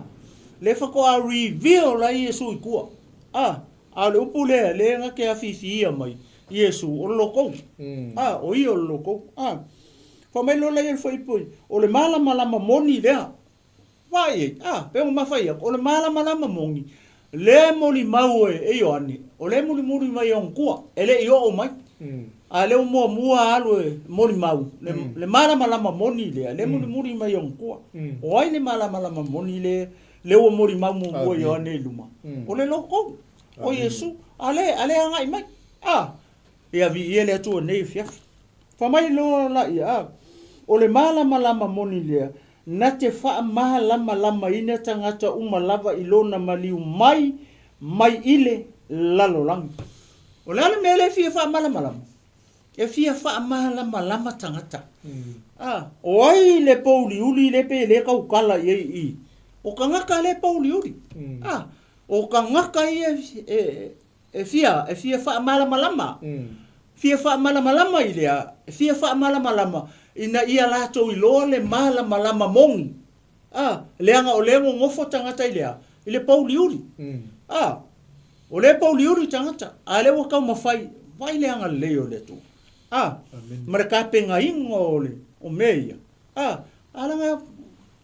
[SPEAKER 4] lea faatoa reveal ai Iesu i tua. A, A o le upu lea, lea na te afifiia mai, Iesu, o le lokou. A, o ia o le lokou. A, fai mai loa laia le fuaiupu, o le malamalama moni lea. Vaai i ai, a, pei ona mafai atu, o le malamalama moni, lea e molimau e Ioane, o lea e mulimuli mai e ona tua, e le i oo mai. A lea ua muamua alu e molimau, le malamalama moni lea, lea e mulimuli mai e ona tua. O ai le malamalama moni lea? Lea ua molimau muamua Ioane i luma, o le loko, o Iesu, a lea, a lea agai mai. A, ia viia le Atua nei afiafi. Fai mai loa laia, a, o le malamalama moni lea, na te faamalamalamaina tagata uma lava i lona maliu mai, mai i le lalolagi. O le a le mea lea e fia faamalamalama? E fia faamalamalama tagata. A, o ai le pouliuli le pe le tautala i ai i i? O tagata le pouliuli. A, o tagata ia e, e fia, e fia faamalamalama. Fia faamalamalama i le a? E fia faamalamalama ina ia latou iloa le malamalama moni. A, leaga o lea e nonofo tagata i le a? I le pouliuli. A, o lea e pouliuli tagata, a lea ua taumafai, vaai le agalelei o le Atua. A, ma le tapenaina o le, o mea ia. A, a laga,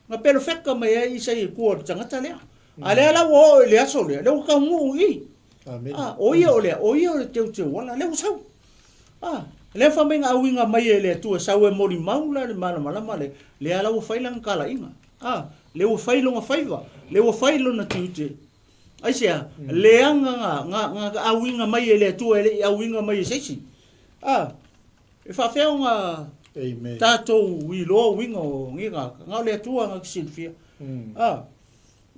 [SPEAKER 4] na pelofeka mai ai Isaia i tua o le tagata lea. A lea la ua oo i le aso lea, lea ua taunuu i i. A, o ia o lea, o ia o le teuteuala, lea ua sau. A, lea fai mai na auiga mai e le Atua sau e molimau la le malamalama lea, lea la ua fai lana talaiga. A, lea ua fai lona faiva, lea ua fai lona tiute. Aisea? Leaga na, na, na auiga mai e le Atua e le i auiga mai e se isi. A, e faafefea ona
[SPEAKER 5] Amen.
[SPEAKER 4] tatou iloa uiga o nei tagata? Na o le Atua na te silafia. A,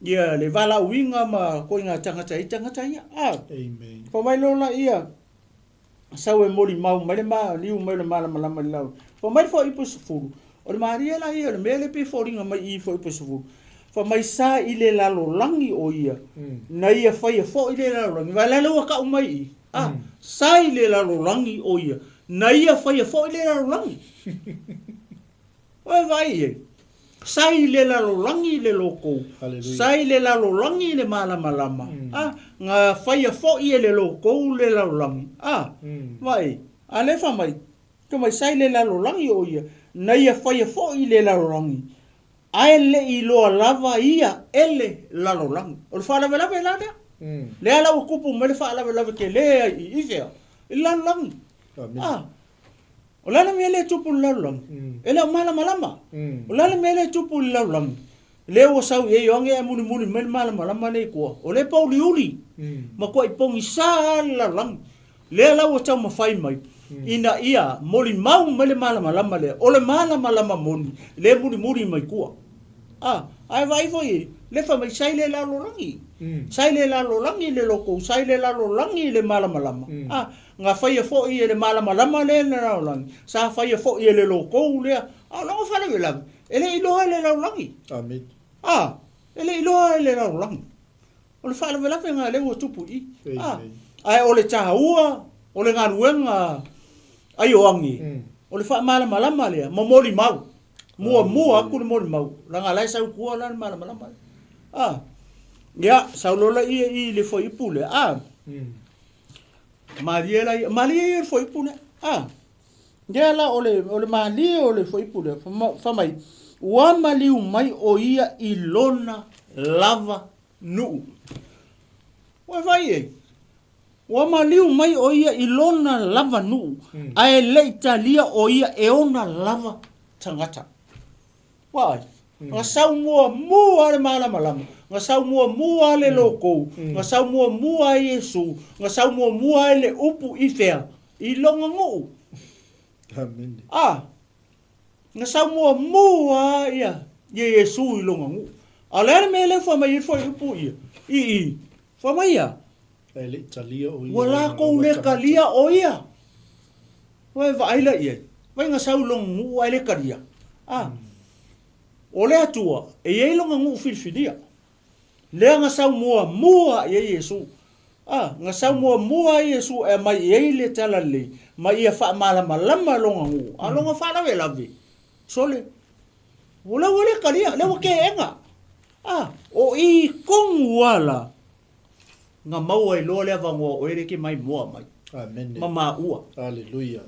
[SPEAKER 4] ia le valaauina ma koiga tagata i tagata ia. A,
[SPEAKER 5] Amen.
[SPEAKER 4] fai mai loa laia, sau e molimau mai le maliu mai o le malamalama i le lalolagi. Fai mai le fuaiupu 10, o le malie la ia o le mea lea e pei e foliga mai i i fuaiupu 10, fai mai sa i le lalolagi o ia, na ia faia foi le lalolagi. Vaai la lea ua tau mai i i, a, sa i le lalolagi o ia, na ia faia foi le lalolagi. Ua e vaai i ai? Sa i le lalolagi le loko, sa i le lalolagi le malamalama, a, na faia foi e le loko le lalolagi, a, vaai, a lea fai mai, fai mai sa i le lalolagi o ia, na ia faia foi le lalolagi, ae le i iloa lava ia e le lalolagi. O le faalavelave la lea. Lea la ua tupu mai le faalavelave tele ai i fea? I le lalolagi. A, O le a le mea lea e tupu i le lalolagi? E le o malamalama. O le a le mea lea e tupu i le lalolagi? Lea ua sau i ai Ioane ae mulimuli mai le malamalama lea i tua. O lea e pouliuli, matuai pogisa lava le lalolagi. Lea la ua taumafai mai ina ia molimau mai le malamalama lea, o le malamalama moni lea e mulimuli mai tua. A, ae vaai foi i ai, lea fai mai sa i le lalolagi. Sa i le lalolagi le loto, sa i le lalolagi le malamalama. A, Na faia foi e le malamalama lea le lalolagi, sa faia foi e le lokou lea, a o lona faalavelave, e le i iloa e le lalolagi.
[SPEAKER 5] Amen.
[SPEAKER 4] A, e le i iloa e le lalolagi. O le faalavelave lena lea ua tupu i i. A, ae o le taua o le galuega a Ioane, o le faamalamalama lea, ma molimau. Muamua atu le molimau, leaga la e sau i tua la le malamalama lea. A, ia, sau loa laia i le fuaiupu lea, a, Malie la ia, malie ia le fuaiupu lea. A, lea la o le, o le malie o le fuaiupu lea, fai mai, ua maliu mai o ia i lona lava nuu. Ua e vaai i ai? Ua maliu mai o ia i lona lava nuu, ae le i talia o ia e ona lava tagata. Vaai, na sau muamua le malamalama, na sau muamua le lokou, na sau muamua Iesu, na sau muamua le upu i fea? I lona nuu.
[SPEAKER 5] Amene.
[SPEAKER 4] A, na sau muamua ia, ia Iesu i lona nuu. A o le a le mea lea fai mai ai foi upu ia? I i, fai mai ia,
[SPEAKER 5] Ae le i talia o ia.
[SPEAKER 4] Ua latou le talia o ia. Ua e vaai la i ai. Vai na sau i lona nuu ae le talia. A. O le Atua, e i ai lona nuu filifilia. Lea na sau muamua i ai Iesu. A, na sau muamua ai Iesu e aumai i ai le talalelei, ma ia faamalamalama lona nuu, a lona faalavelave. Sole, o lea ua le talia, lea ua teena. A, o i tonu lava la, Na maua ai loa le avanoa o oe lea e te maimoa mai.
[SPEAKER 5] Amene.
[SPEAKER 4] Ma maua.
[SPEAKER 5] Aleluia.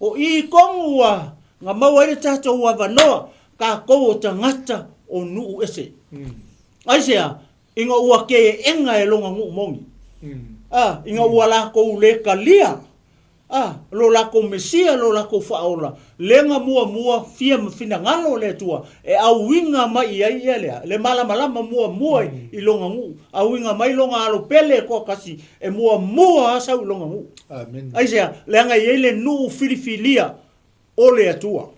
[SPEAKER 4] O i tonu ua na maua ai le tatou avanoa, tatou o tagata o nuu ese. Aisea? Ina ua keena e lona nuu moni. A, ina ua latou le talia. A, lo lakou Mesia, lo lakou Faaola, lega muamua fia ma finagalo o le Atua e auiga mai i ai ia lea, le malamalama muamua i loga nuu, auiga mai loga alo pele e toatasi e muamua a sau i loga nuu. Aisea? Leaga e i ai le nuu filifilia o le Atua.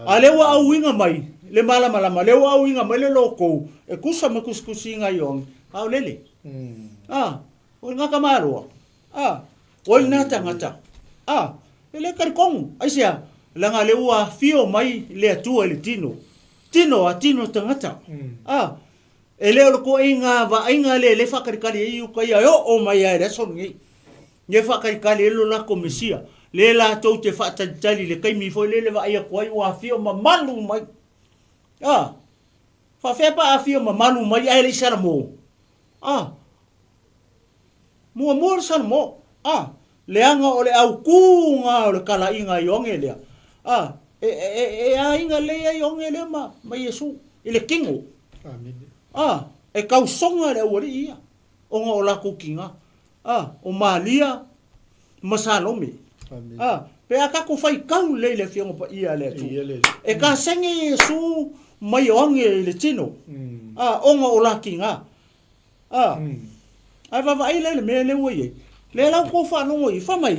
[SPEAKER 4] A lea ua auiga mai le malamalama, lea ua auiga mai le lokou e tusa ma tusitusiga a Ioane, a o lele. A, o le gata maloa. A, o ai lena tagata? A, e le talitonu. Aisea? Leaga lea ua afio mai le Atua i le tino. Tino a tino tagata. A, e le o le toaiga vaaiga lea lea e faatalitali ai Iuta ia e oo mai lava i le aso lenei. Lea e faatalitali ai lo latou Mesia. Lea latou te faatalitali i le taimi foi lele vaai atu ai ua afio mamalu mai. A, faafefea pe a afio mamalu mai ae le i Salamo? A, Muamua le Salamo, a, leaga o le autūga o le talaiga a Ioane lea, a, e, e, e aiga lelei ai Ioane lea ma, ma Iesu i le tino.
[SPEAKER 5] Amene.
[SPEAKER 4] A, e tausoga le aualii ia, ona o latou tiga, a, o Malia ma Salome.
[SPEAKER 5] Amene.
[SPEAKER 4] A, pe a tatou faitau lelei i le Afioga Paia a le Atua, e kasegi Iesu ma Ioane i le tino, a, ona o la tiga. A, ae vaavaai la i le mea lea ua i ai. Lea la ua tou faalogo i ai, fai mai,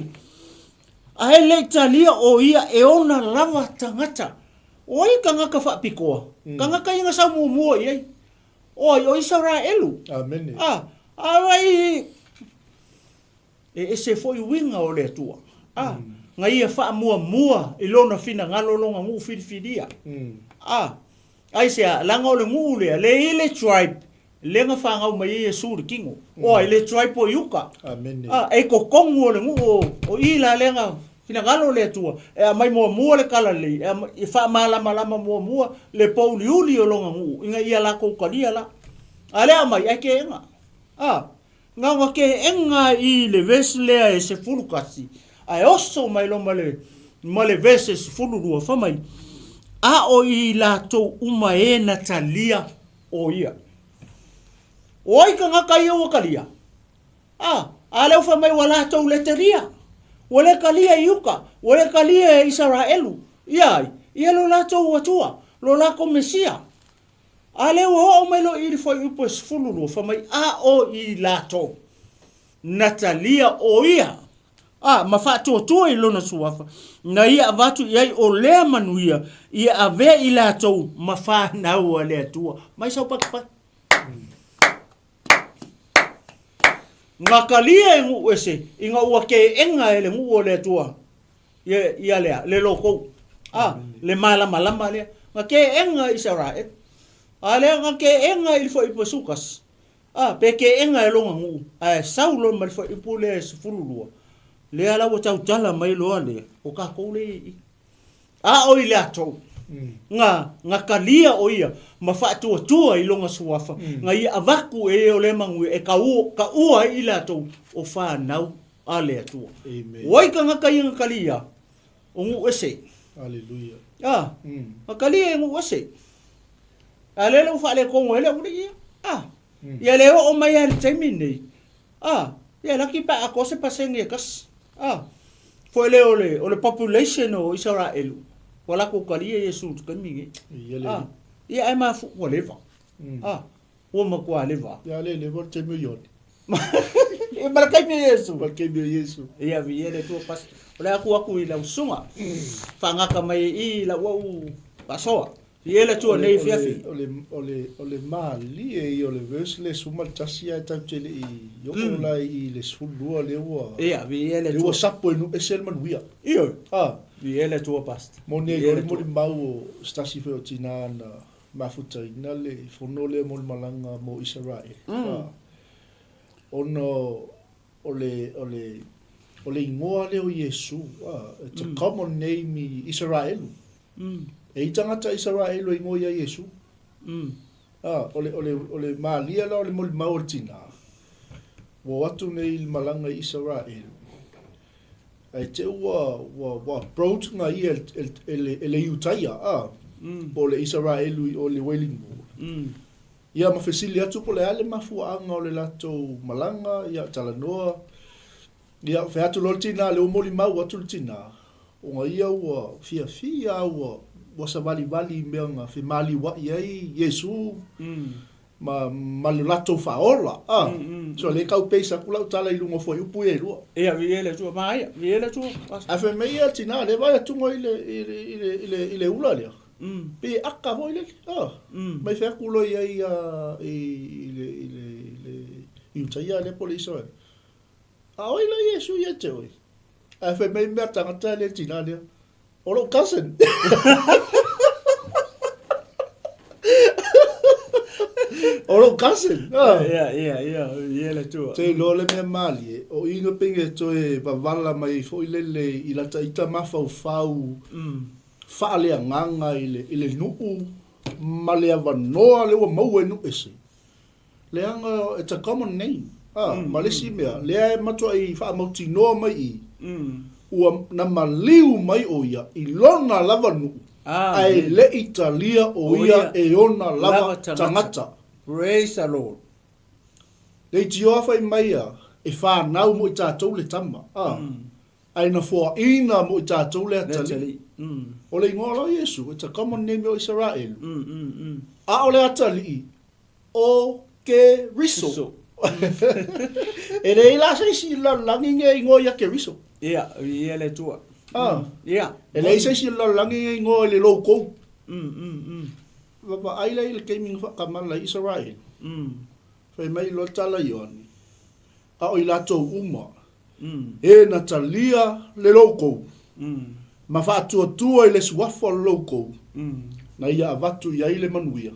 [SPEAKER 4] ae le i talia o ia e ona lava tagata. O ai tagata faapitoa? Tagata ia na sau muamua i ai. O ai? O Isaraelu.
[SPEAKER 5] Amene.
[SPEAKER 4] A, a vai e ese foi uiga o le Atua. A, na ia faamuamua i lona finagalo lona nuu filifilia. A, aisea, leaga o le nuu lea, le i le tribe lea na fanau mai ai Iesu i le tino. O ai, le tribe o Iuta.
[SPEAKER 5] Amene.
[SPEAKER 4] A, e i totonu o le nuu o, o i la lea na finagalo le Atua e aumai muamua le talalelei, e aumai, e faamalamalama muamua le pouliuli o lona nuu ina ia latou talia la. A lea aumai, ae keega. A, na ona keega i le verse lea e 11, ae oso mai loa ma le, ma le verse e 12, fai mai, A o i latou uma e na talia o ia. O ai tagata ia ua talia? A, a lea ua fai mai ua latou le talia. Ua le talia i uka, ua le talia e Isaraelu. Ia ai? Ia lo latou Atua, lo latou Mesia. A lea ua oo mai loa i le fuaiupu e 12, fai mai, a o i latou na talia o ia A, ma faatuatua i lona suafa, na ia avatu i ai o lea manuia, ia avea i latou ma fanau a le Atua. Mai sau patupatu. Gatalia e nuu ese, ina ua keega e le nuu o le Atua ia, ia lea, le lokou. A, le malamalama lea. Na keega i Isaraelu. A lea na keega i le fuaiupu e 11. A, pe keega e lona nuu, ae sau loa ma le fuaiupu lea e 12, lea la ua tautala mai loa lea, o tatou lea i i. A o i latou, na, na talia o ia ma faatuatua i lona suafa, na ia avatu e ia o lea manuia e kau, kaua ai i latou o fanau a le Atua.
[SPEAKER 5] Amen.
[SPEAKER 4] O ai tagata ia na talia? O nuu ese.
[SPEAKER 5] Hallelujah.
[SPEAKER 4] A, na talia e nuu ese. A lea la ua faaletonu ai le aualii ia. A, ia le oo mai lava i le taimi lenei, a, ia laki pe a atoa se pasene e tasi. A, foi lea o le, o le population o Isaraelu, ua latou talia Iesu i le taimi lenei.
[SPEAKER 5] Ia le.
[SPEAKER 4] A, ia ae mafu, ua leva. A, ua matua leva.
[SPEAKER 5] Ia le leva o le taimi o Ioane.
[SPEAKER 4] Ia ma le taimi o Iesu.
[SPEAKER 5] Ma le taimi o Iesu.
[SPEAKER 4] Ia, viia le Atua pasi. O le a tu atu i lau susuga, faagata mai i i lau au faasoa. Viia le Atua nei afiafi.
[SPEAKER 5] O le, o le, o le malie ia o le verse lea 11 ae tatou te le i oo la i le 12 lea ua,
[SPEAKER 4] Ia, viia le
[SPEAKER 5] lea ua
[SPEAKER 4] Atua.
[SPEAKER 5] sapo e nuu ese le manuia.
[SPEAKER 4] Ioe.
[SPEAKER 5] Ah.
[SPEAKER 4] Viia le Atua Pastor.
[SPEAKER 5] Moni ai
[SPEAKER 4] Viia
[SPEAKER 5] loa
[SPEAKER 4] le
[SPEAKER 5] le
[SPEAKER 4] Atua.
[SPEAKER 5] molimau o se tasi foi o tina na mafutaina le fono lea mo le malaga mo Isaraele. Ah. Ona o le, o le, o le igoa lea o Iesu, ah, it's a common name i Isaraelu. E i tagata Isaraelu e igoa ia Iesu. Ah, o le, o le, o le malia la o le molimau o le tina, ua o atu nei i le malaga i Isaraelu, ae te ua, ua, ua approach nga ia e, e, e, le, e le Iutaia, ah, po o le Isaraelu i o le Wailing Wall. Ia ma fesili atu po o le a le mafuaaga o le latou malaga, ia talanoa. Ia, fai atu loa le tinā, lea ua molimau atu le tinā, ona ia ua fiafia a ua, ua savalivali i mea na femaliuaʻi ai Iesu ma, ma le latou faaola, a. So lea e tau base atu lau tala i luga o fuaiupu ia e lua.
[SPEAKER 4] Ia, viia le Atua, manaia, viia le Atua.
[SPEAKER 5] Ae fai mai ia le tinā, lea e vaai atu i le, i le, i le, i le, i le ula lea, pei e aka foi lele, a. Mai fai atu loa i ai ia, i, i le, i le, i le Iutaia lea po o le Isaraelu. A oi la Iesu ia te oe? Ae fai mai mea tagata lea tina lea, o lou cousin. O lou cousin.
[SPEAKER 4] Ah. Ia, ia, ia, ia le tua.
[SPEAKER 5] Te iloa le mea malie, o i na penge toe wavala mai foi lele i lata ita mafaufau faaleagaga i le, i le nuu ma le avanoa le ua maua e nuu ese. Leaga it's a common name. A, ma le isi mea, lea e matuai faamautinoa mai i i, ua na maliu mai ʻo ia i lona lava nuu, ae le i talia ʻo ia e ona lava tagata.
[SPEAKER 4] Praise the Lord.
[SPEAKER 5] Leitioa fai mai ia, e whanau mo i tatou le tama. A, ae na foaina mo i tatou le atalii. O le ingoa la o Iesu, it's a common name o Isaraelu. A o le atalii, O Keriso. E leai la se isi i le lalolagi e igoa ia Keriso.
[SPEAKER 4] Ia, ia le Atua.
[SPEAKER 5] Ah.
[SPEAKER 4] Ia.
[SPEAKER 5] E leai se isi i le lalolagi e igoa i le loukou. Vaavaai la i le taimi na faakamala ai Isaraelu. Fai mai loa tala Ioane, a o i latou uma E na talia le loukou, ma faatuatua i le suafa o le loukou, na ia avatu i ai le manuia,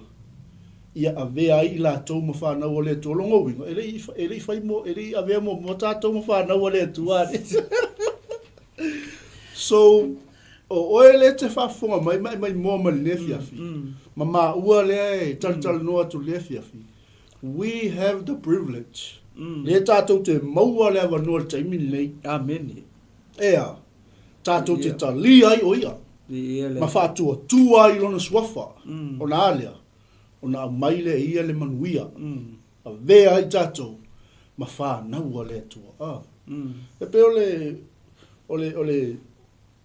[SPEAKER 5] ia avea ai i latou ma fanau a le Atua. Lona uiga, e le i, e le i fai mo, e le i avea muamua tatou ma fanau a le Atua. So, o oe lea e te faafofoga mai ma e maimoa mai lenei afiafi, ma maua lea e talatalanoa atu i lenei afiafi, We have the privilege. Lea tatou te maua le avanoa i le taimi lenei.
[SPEAKER 4] Amene.
[SPEAKER 5] Ea, tatou te talia ai o ia. Ma faatuatua ai i lona suafa. Ona a lea? Ona aumai lea e ia le manuia. Avea ai tatou ma fanau a le Atua. A. E pei o le, o le, o le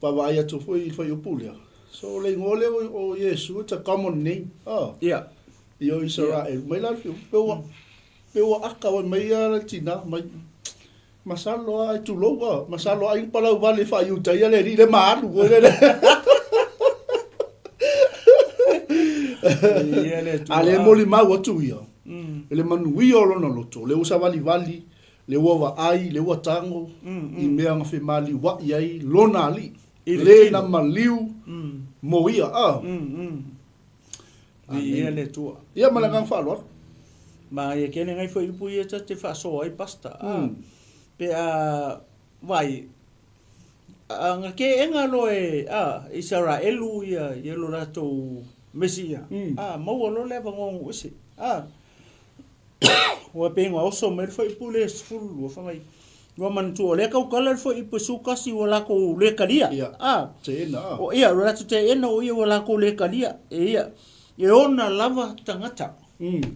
[SPEAKER 5] vaavaai atu foi i le fuaiupu lea. So o le igoa lea o Iesu, it's a common name. A.
[SPEAKER 4] Ia.
[SPEAKER 5] I o Isaraelu mai la le fiu, pe ua, pe ua aka wai mai ia le tina, mai, masalo a, tulou a, masalo a ai palau vale wha iuta ia le li le maalu, koe le le.
[SPEAKER 4] Ia le
[SPEAKER 5] A le moli mau atu ia, e le manuia o lona loto, le ua savalivali, le ua vaai, le ua tago, i mea na femaliuaʻi ai lona alii, le na maliu mo ia, a.
[SPEAKER 4] Viia le Atua.
[SPEAKER 5] Ia ma le agaga faaaloalo.
[SPEAKER 4] Ma ia kene ngai foi upu ia ta te faasoa ai pastor. A pe a vai a nga ke enga lo e a Isaraelu ia ia lo latou Mesia. A maua lo le avanoa nuu ese. A Ua pei ua oso mai le fuaiupu le 12 fai mai, ua manatua o lea tautala le fuaiupu e 11 ua lakou le talia.
[SPEAKER 5] Ia,
[SPEAKER 4] A,
[SPEAKER 5] teena, a.
[SPEAKER 4] o ia, ua latou teena o ia ua lakou le talia e ia, e ona lava tagata.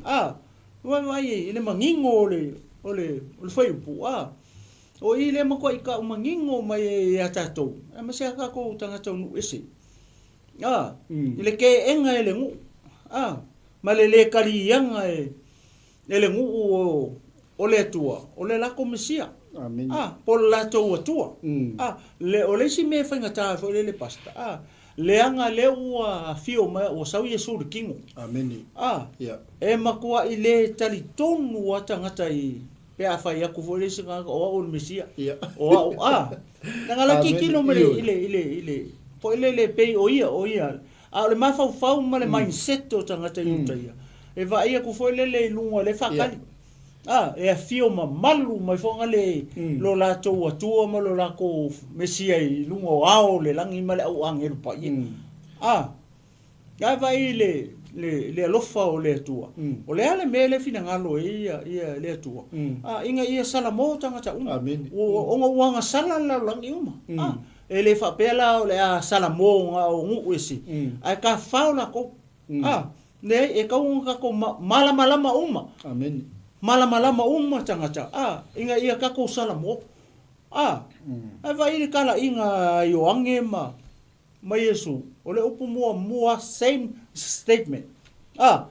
[SPEAKER 4] A, ua vaai ai i le manino o le, o le, o le fuaiupu, a, o i lea matuai tau manino mai ai ia tatou, aemaise a tatou tagata o nuu ese. A, i le teena e le nuu, a, ma le le kaliaga e, e le nuu o, o le Atua, o le latou Mesia.
[SPEAKER 5] Amene.
[SPEAKER 4] A, po o le latou Atua. A, le, o le isi mea e faigata ai foi lele Pastor, a, leaga lea ua afio mai, ua sau Iesu i le tino.
[SPEAKER 5] Amene.
[SPEAKER 4] A,
[SPEAKER 5] Ia.
[SPEAKER 4] e matuai le talitonu a tagata i, Pe a fai atu foi le isi tagata, o au o le Mesia.
[SPEAKER 5] Ia.
[SPEAKER 4] O au, a. Leaga la tilotilo mai
[SPEAKER 5] Ioe.
[SPEAKER 4] i le, i le, i le, foi lele pei o ia, o ia. A o le mafaufau ma le mindset o tagata i uta ia, e vaai atu foi lele i luga o le faatali. A, e afio mamalu mai foi le lo latou Atua ma lo latou Mesia i luga o ao o le lagi ma le au agelu paia. A. Ae vaai i le, le, le alofa o le Atua. O le a le mea lea e finagalo ai ia, ia le Atua? A, ina ia salamo tagata uma.
[SPEAKER 5] Amene.
[SPEAKER 4] Ua, ona ua agasala le lalolagi uma. A, e le faapea la o le a salamo na o nuu ese, ae tafafao latou. A, leai, e tatau ona tatou ma, malamalama uma.
[SPEAKER 5] Amene.
[SPEAKER 4] Malamalama uma tagata, a, ina ia tatou salamo. A, ae vaai i le talaiga a Ioane ma, ma Iesu, o le upu muamua, same statement. A,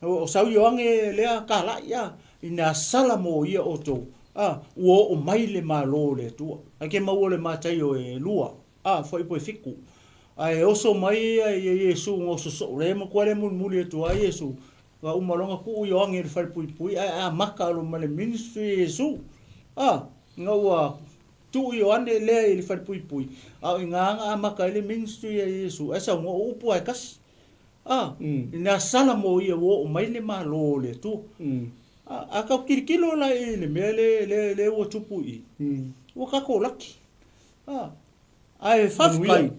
[SPEAKER 4] o sau Ioane lea talai, a, ina sala mo ia outou, a, ua oo mai le Malo o le Atua. Ae ke maua le Mataio e lua, a, fuaiupu e fitu. Ae oso mai ia Iesu na oso soo, lea e matua le mulimuli atu a Iesu, Ua uma loa ona tuu Ioane i le falepuipui ae amata loa ma le ministry a Iesu. A, ina ua tuu Ioane lea i le falepuipui, a o i ina na amata ai le ministry a Iesu, ae saunoa o upu lava e tasi. A, ina sala mo ia ua oo mai le Malo o le Atua. A, a tatou tilotilo la i le mea lea, lea ua tupu i i, ua tatou laki. A, ae faafetai.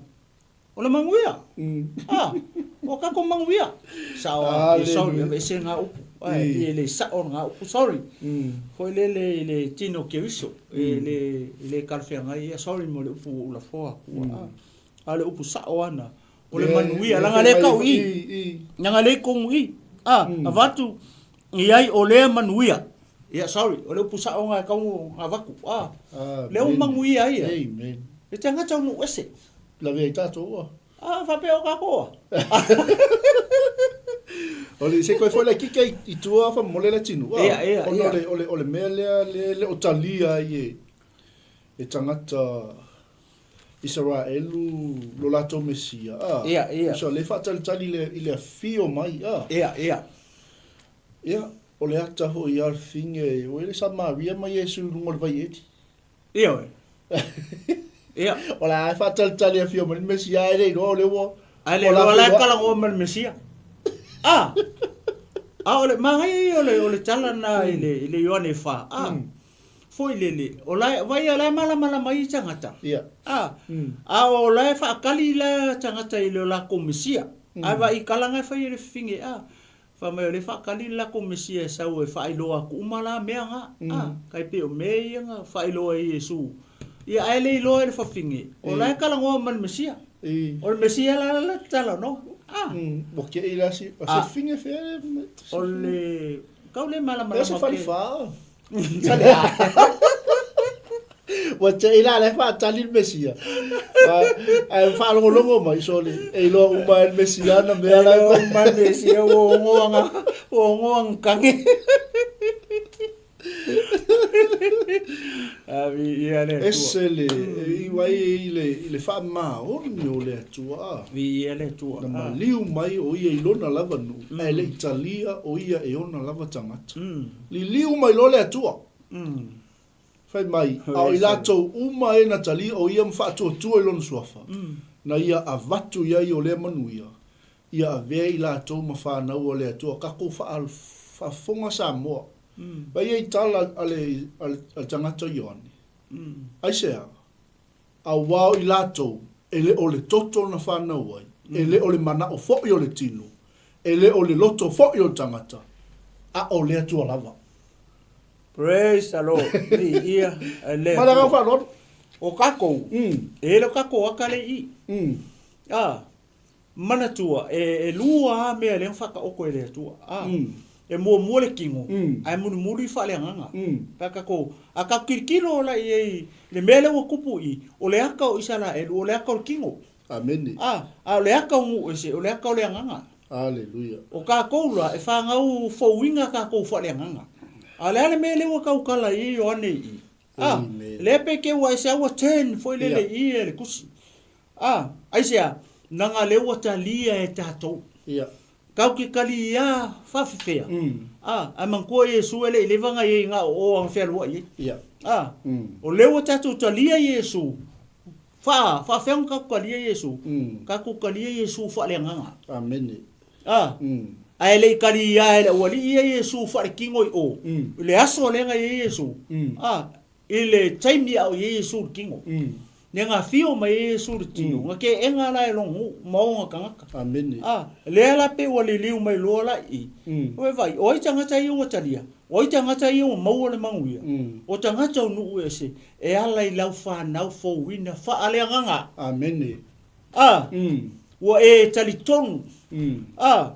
[SPEAKER 4] O le manuia. Ah, o tatou manuia. Sao a, eh, sorry, aveese ngā upu. Ai, e le sao ngā upu, sorry. Foi lele i le tino o Keriso, e le, e le talafeagai ia, sorry mo le upu ua ou lafoa atu. Ah, a o le upu sao ana, o le manuia, leaga lea e tau i i, leaga lea i tonu i i. Ah, avatu i ai o lea manuia. Ia, sorry, o le upu sao na e tau avatu. Ah, lea ua manuia ai ia.
[SPEAKER 5] Amen.
[SPEAKER 4] E tagata o nuu ese.
[SPEAKER 5] Lavea i tatou ua.
[SPEAKER 4] Ah, faapea o tatou a.
[SPEAKER 5] O le se koe foi le kike i tua fa mole le tinu.
[SPEAKER 4] Ah, ia, ia,
[SPEAKER 5] ia. O le o le o le mea lea le le o talia ai e e tagata Isaraelu lo latou Mesia.
[SPEAKER 4] Ah, ia, ia.
[SPEAKER 5] So le faatalitali le i le afio mai.
[SPEAKER 4] Ah. Ia, ia.
[SPEAKER 5] Ia, o le ata foi a le fine, o ele Samaria ma Iesu i luga o le vaieli.
[SPEAKER 4] Ioe. Ia.
[SPEAKER 5] O le a e faatalitali e afio mai le Mesia, ae le iloa o lea ua...
[SPEAKER 4] Ae le iloa la e talanoa ma le Mesia. A! A o le manaia ia o le, o le tala na i le, i le Ioane e fa. A! Mm. Foi lele, o la e, vai o la e malamalama i tagata.
[SPEAKER 5] Ia.
[SPEAKER 4] A! Mm. A o la e faatali la tagata i le lakou Mesia. Mm. Ae vai i kala na e fai e le fafine. A! Fai mai o lea e faatali le latou Mesia e sau e faailoa atu uma la mea na, a, tai pei o mea ia na faailoa e Iesu. Ia ae le iloa e le fafine, o la e talanoa ma le Mesia. O le Mesia la la te talanoa.
[SPEAKER 5] A. Ua kei la si, o se fafine fea
[SPEAKER 4] le. O le, kau le malamalama.
[SPEAKER 5] E se falefa. Ua te i la le faatali le Mesia. Ae faalogologo mai sole, e iloa uma e le Mesia na mea la.
[SPEAKER 4] E uma le Mesia ua ogoa ua ogoa kange. Viia le Atua.
[SPEAKER 5] Ese le, e iu ai i le, i le faamaoni o le Atua.
[SPEAKER 4] Viia le Atua.
[SPEAKER 5] Na maliu mai o ia i lona lava nuu, ae le i talia o ia e ona lava tagata. Liliu mai loa le Atua. Fai mai, a o i latou uma e na talia o ia ma faatuatua i lona suafa, na ia avatu i ai o lea manuia, ia avea i latou ma fanau a le Atua, tatou faafofoga Samoa. Vai ia i tala a le, a le tagata Ioane. Aisea? Auā o i latou, e le o le toto na fanau ai, e le o le manaʻo foʻi o le tino, e le o le loto foʻi o le tagata, a o le Atua lava.
[SPEAKER 4] Praise the Lord. Viia le
[SPEAKER 5] Ma le agaga faaaloalo.
[SPEAKER 4] O tatou, e le o tatou ata le i i. A, manatua, e lua lava mea lea na faataoto e le Atua. A, e muamua le tino, ae mulimuli faaleagaga. Pe a tatou, a tatou tilotilo la i ai le mea lea ua tupu i i, o le ata o Isaraelu, o le ata o le tino.
[SPEAKER 5] Amene.
[SPEAKER 4] A, a o le ata o nuu ese, o le ata o le agaga.
[SPEAKER 5] Aleluia.
[SPEAKER 4] O tatou la, e fanau fouina tatou faaleagaga. A o le a le mea lea ua tautala i ai Ioane i i? A, lea pe te ua ese a ua turn foi lele i i e le tusi. A, aisea? Leaga lea ua talia e tatou.
[SPEAKER 5] Ia.
[SPEAKER 4] Tatou te talia faafefea. A, ae manatua Iesu e le i leva ona i ai na o o ana fealuai ai.
[SPEAKER 5] Ia.
[SPEAKER 4] A, o lea ua tatou talia Iesu, Faa, faafea ona tatou talia Iesu? Tatou talia Iesu faaleagaga.
[SPEAKER 5] Amene.
[SPEAKER 4] A, ae le i talia e le aualii ia Iesu faaletino i o, i le aso lea na i ai Iesu, a, i le taimi a o i ai Iesu i le tino. Ne na afio mai ai Iesu i le tino, na keena la e lona nuu ma ona tagata.
[SPEAKER 5] Amene.
[SPEAKER 4] A, lea la pei ua liliu mai loa la i i, Ua vaai, o ai tagata ia ua talia? O ai tagata ia ua maua le manuia? O tagata o nuu ese, E ala i lau fanau fouina faaleagaga.
[SPEAKER 5] Amene.
[SPEAKER 4] A, ua e talitonu, a,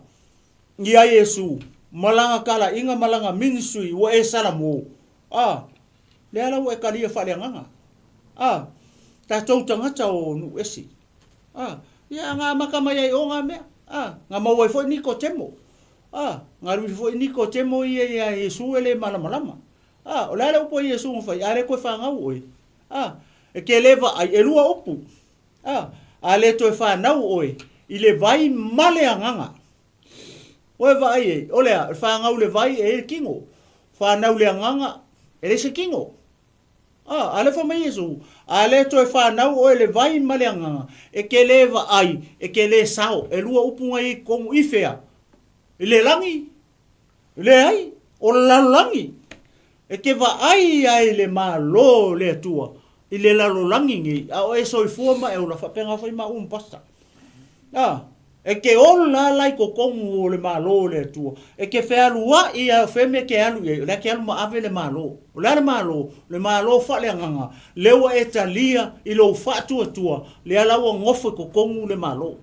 [SPEAKER 4] ia Iesu, ma lana talaiga ma lana ministry, ua e salamo. A, lea la ua e talia faaleagaga. A, tatou tagata o nuu ese. A, ia nga amata mai ai o nga mea. A, nga maua ai foi Nikotemo. A, nga alu ifo foi Nikotemo ia ia Iesu e le malamalama. A, o le a le upu a Iesu na fai, a le toe fanau oe. A, e ke le vaai, e lua upu. A, a le toe fanau oe i le vai ma le agaga. Oe vaai ai, o le a, o le fanau le vai e i ai le kino. Fanau le agaga, e leai se kino. A, a lea fai mai Iesu, A le toe fanau oe le vai ma le agaga, e ke le vaai, e ke le sao. E lua upu na i ai totonu i fea? I le lagi? Leai, o le lalolagi. E ke vaai ai le Malo o le Atua i le lalolagi nei, a o e soifua ma e ola, faapena foi maua ma pastor. A, e ke ola la i totonu o le Malo o le Atua, e ke fealuaʻi a o fea mea e ke alu i ai, o lea e ke alu ma ave le Malo. O le a le Malo? O le Malo faaleagaga, lea ua e talia i lou faatuatua, lea la ua nofo i totonu le Malo.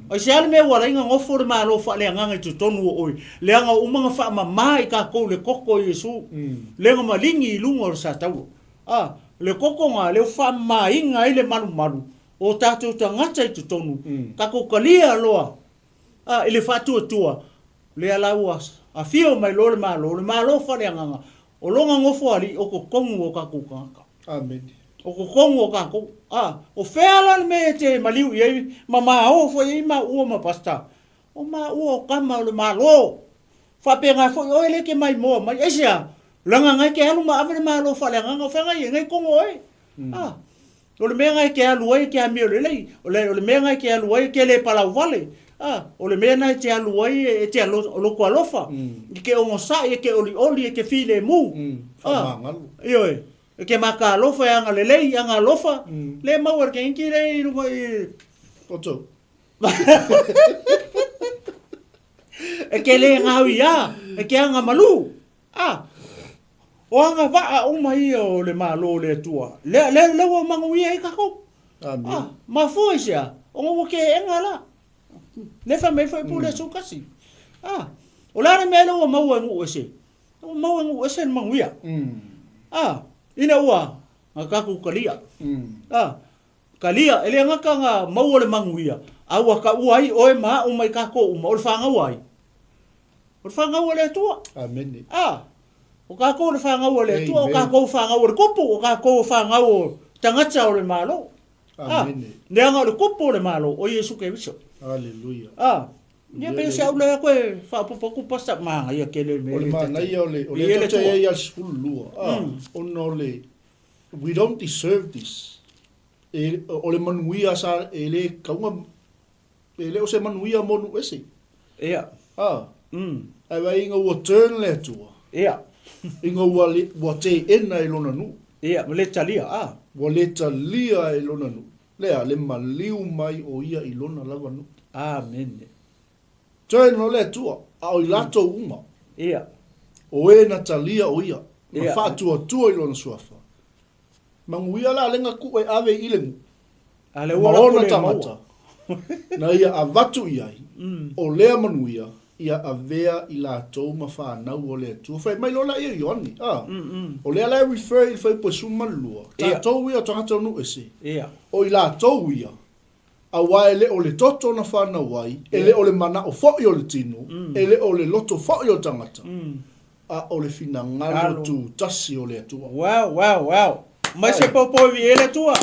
[SPEAKER 4] Aisea le mea ua ala ai ona nofo le Malo faaleagaga i totonu o oe, leaga ua uma ona faamama i tatou le toto o Iesu, lea na maligi i luga o le satauro. A, le toto na, lea ua faamamaina ai le malumalu o tatou tagata i totonu, tatou talia loa a, i le faatuatua, lea la ua afio mai loa le Malo, le Malo faaleagaga, o lona nofoalii o totonu o tatou tagata.
[SPEAKER 5] Amene.
[SPEAKER 4] O totonu o tatou. A, o fea la le mea e te maliu i ai ma maoo foi ai maua ma Pastor? O maua o tama o le Malo. Faapena foi oe lea e te maimoa mai. Aisea? Leaga na e te alu ma ave le Malo faaleagaga o feagai ai, na i totonu o oe. A, o le mea na e te alu ai e te amio lelei, o le, o le mea na e te alu ai e te le palauvale, a, o le mea na e te alu ai e te alo, loto alofa, e te onosai, e te olioli, e te filemu. A,
[SPEAKER 5] Faamagalo.
[SPEAKER 4] ioe, e te maka alofa, e agalelei, aga alofa, le maua e le tamaiti lea i luga i...
[SPEAKER 5] Poto.
[SPEAKER 4] E te le gaoiā, e te aga malū. A, o agavaa uma ia o le Malo o le Atua, lea, lea, lea ua manuia ai tatou.
[SPEAKER 5] Amene.
[SPEAKER 4] A, mafua i se a? Ona ua keega la. Lea fai mai foi pule aso kasi. A, o le a le mea lea ua maua e nuu ese? Ua maua e nuu ese le manuia. A, ina ua na tatou talia. A, talia, e le gata na maua le manuia, a ua taua ai oe ma a'u ma i tatou uma, o le fanau a ai? O le fanau a le Atua.
[SPEAKER 5] Amene.
[SPEAKER 4] A, o tatou le fanau a le Atua, o tatou fanau a le Kupu, o tatou fanau o tagata o le Malo.
[SPEAKER 5] Amene.
[SPEAKER 4] A, leaga o le Kupu o le Malo, o Iesu Keriso.
[SPEAKER 5] Aleluia.
[SPEAKER 4] A, ia pei o se au lea koe faaopoopo atu pastor, manaia tele le mea
[SPEAKER 5] O le manaia o le, o le tou te i ai ia le 12, a, ona o le, we don't deserve this. E, o le manuia sa, e le kauga E le o se manuia mo nuu ese.
[SPEAKER 4] Ia.
[SPEAKER 5] A. Ae vaai ina ua turn le Atua.
[SPEAKER 4] Ia.
[SPEAKER 5] Ina ua le, ua teena e lona nuu.
[SPEAKER 4] Ia, ua le talia, a.
[SPEAKER 5] Ua le talia e lona nuu. Lea, le maliu mai o ia i lona lava nuu.
[SPEAKER 4] Amene.
[SPEAKER 5] Turn loa le Atua, a o i latou uma.
[SPEAKER 4] Ia.
[SPEAKER 5] O e na talia o ia, na
[SPEAKER 4] Ia.
[SPEAKER 5] faatuatua i lona suafa. Manuia la lenga ku e ave i le nuu.
[SPEAKER 4] A le ua
[SPEAKER 5] Ma
[SPEAKER 4] la
[SPEAKER 5] ona
[SPEAKER 4] le
[SPEAKER 5] tagata, na ia avatu i ai, o lea manuia, ia avea i latou ma fanau o le Atua. Fai mai loa laia i Ioane, a, o lea la e refer i le fuaiupu e 12, tatou ia o tagata o nuu ese, o i latou ia, aua e le o le toto na fanau ai, e le o le manao foi o le tino, e le o le loto foi o le tagata, a o le finagalo tutasi o le Atua.
[SPEAKER 4] Wow, wow, wow. Mai se popo i viia le Atua.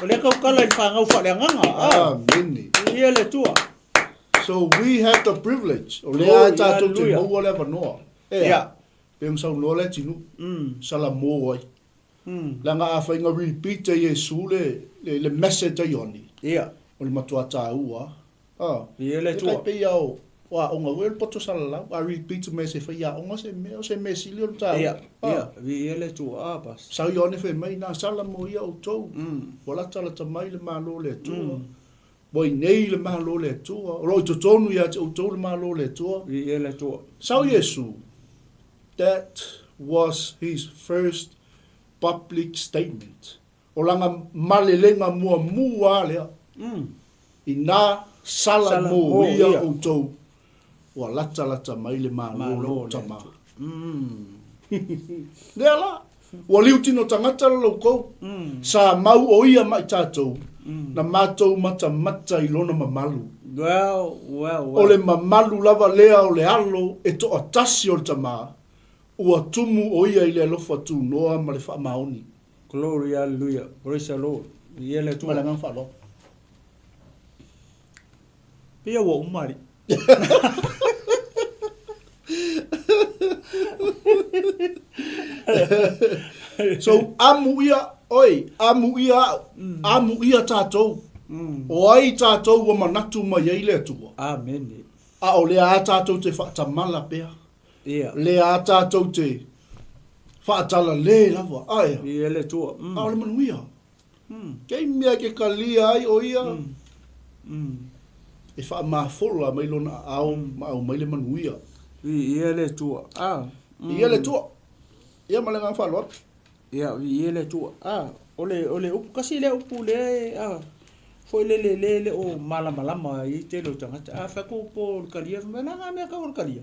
[SPEAKER 4] O lea tautala i le fanau faaleagaga. Ah.
[SPEAKER 5] Amene.
[SPEAKER 4] Viia le Atua.
[SPEAKER 5] So we have the privilege. O lea oh, tatou te maua le avanoa. Ea.
[SPEAKER 4] Yeah.
[SPEAKER 5] Pe ona saunoa le atinuu. Salamo ai. Leaga afai na repeat e Iesu le, le, le message a Ioane.
[SPEAKER 4] Yeah.
[SPEAKER 5] O le matua taua. A,
[SPEAKER 4] Ia le
[SPEAKER 5] e
[SPEAKER 4] Atua.
[SPEAKER 5] tai pei a o, o aoga foi o le poto salalau. A repeat mai se fai aoga se mea, o se mea sili o le taua.
[SPEAKER 4] Ia,
[SPEAKER 5] A,
[SPEAKER 4] ia, viia le Atua. A, pas.
[SPEAKER 5] Sau Ioane fai mai, na sala mo ia outou. Ua latalata mai le Malo o le Atua. Ua inei le Malo o le Atua. O lo o i totonu ia te outou le Malo o le Atua.
[SPEAKER 4] Viia le Atua.
[SPEAKER 5] Sau Iesu, that was his first public statement. O lana malelega muamua lea, inā sala mo ia outou, ua latalata mai le Malo o lou Tama. Lea la. Ua liu tino tagata le loukou, sa mau o ia ma i tatou, na matou matamata i lona mamalu.
[SPEAKER 4] Well, well,
[SPEAKER 5] O
[SPEAKER 4] well.
[SPEAKER 5] le mamalu lava lea o le Alo e toatasi o le Tama, ua tumu o ia i le alofa tunoa ma le faamaoni.
[SPEAKER 4] Glory, hallelujah. Praise the Lord. Ia le
[SPEAKER 5] Ma
[SPEAKER 4] Atua.
[SPEAKER 5] le agaga faaaloalo.
[SPEAKER 4] Pei ua uma alii.
[SPEAKER 5] So, amu ia oi, amu ia au, amu ia tatou. O ai tatou ua manatu mai ai le Atua?
[SPEAKER 4] Amene.
[SPEAKER 5] A o lea a tatou te faatamala pea.
[SPEAKER 4] Ia.
[SPEAKER 5] Lea a tatou te faatalale lava. Aea.
[SPEAKER 4] Ia le Atua.
[SPEAKER 5] A o le manuia. Kei mea ke kalia ai o ia e faamafola mai lona aao ma aumai le manuia.
[SPEAKER 4] Viia le Atua. Ah.
[SPEAKER 5] Viia le Atua. Ia ma le agaga faaaloalo.
[SPEAKER 4] Ia, viia le Atua. Ah, o le, o le upu, kasi lea upu lea e, ah, foi lele le le o malamalama ai le tele o tagata. A fai atu po o le kalia, fai mai, o le a na mea tau o le kalia?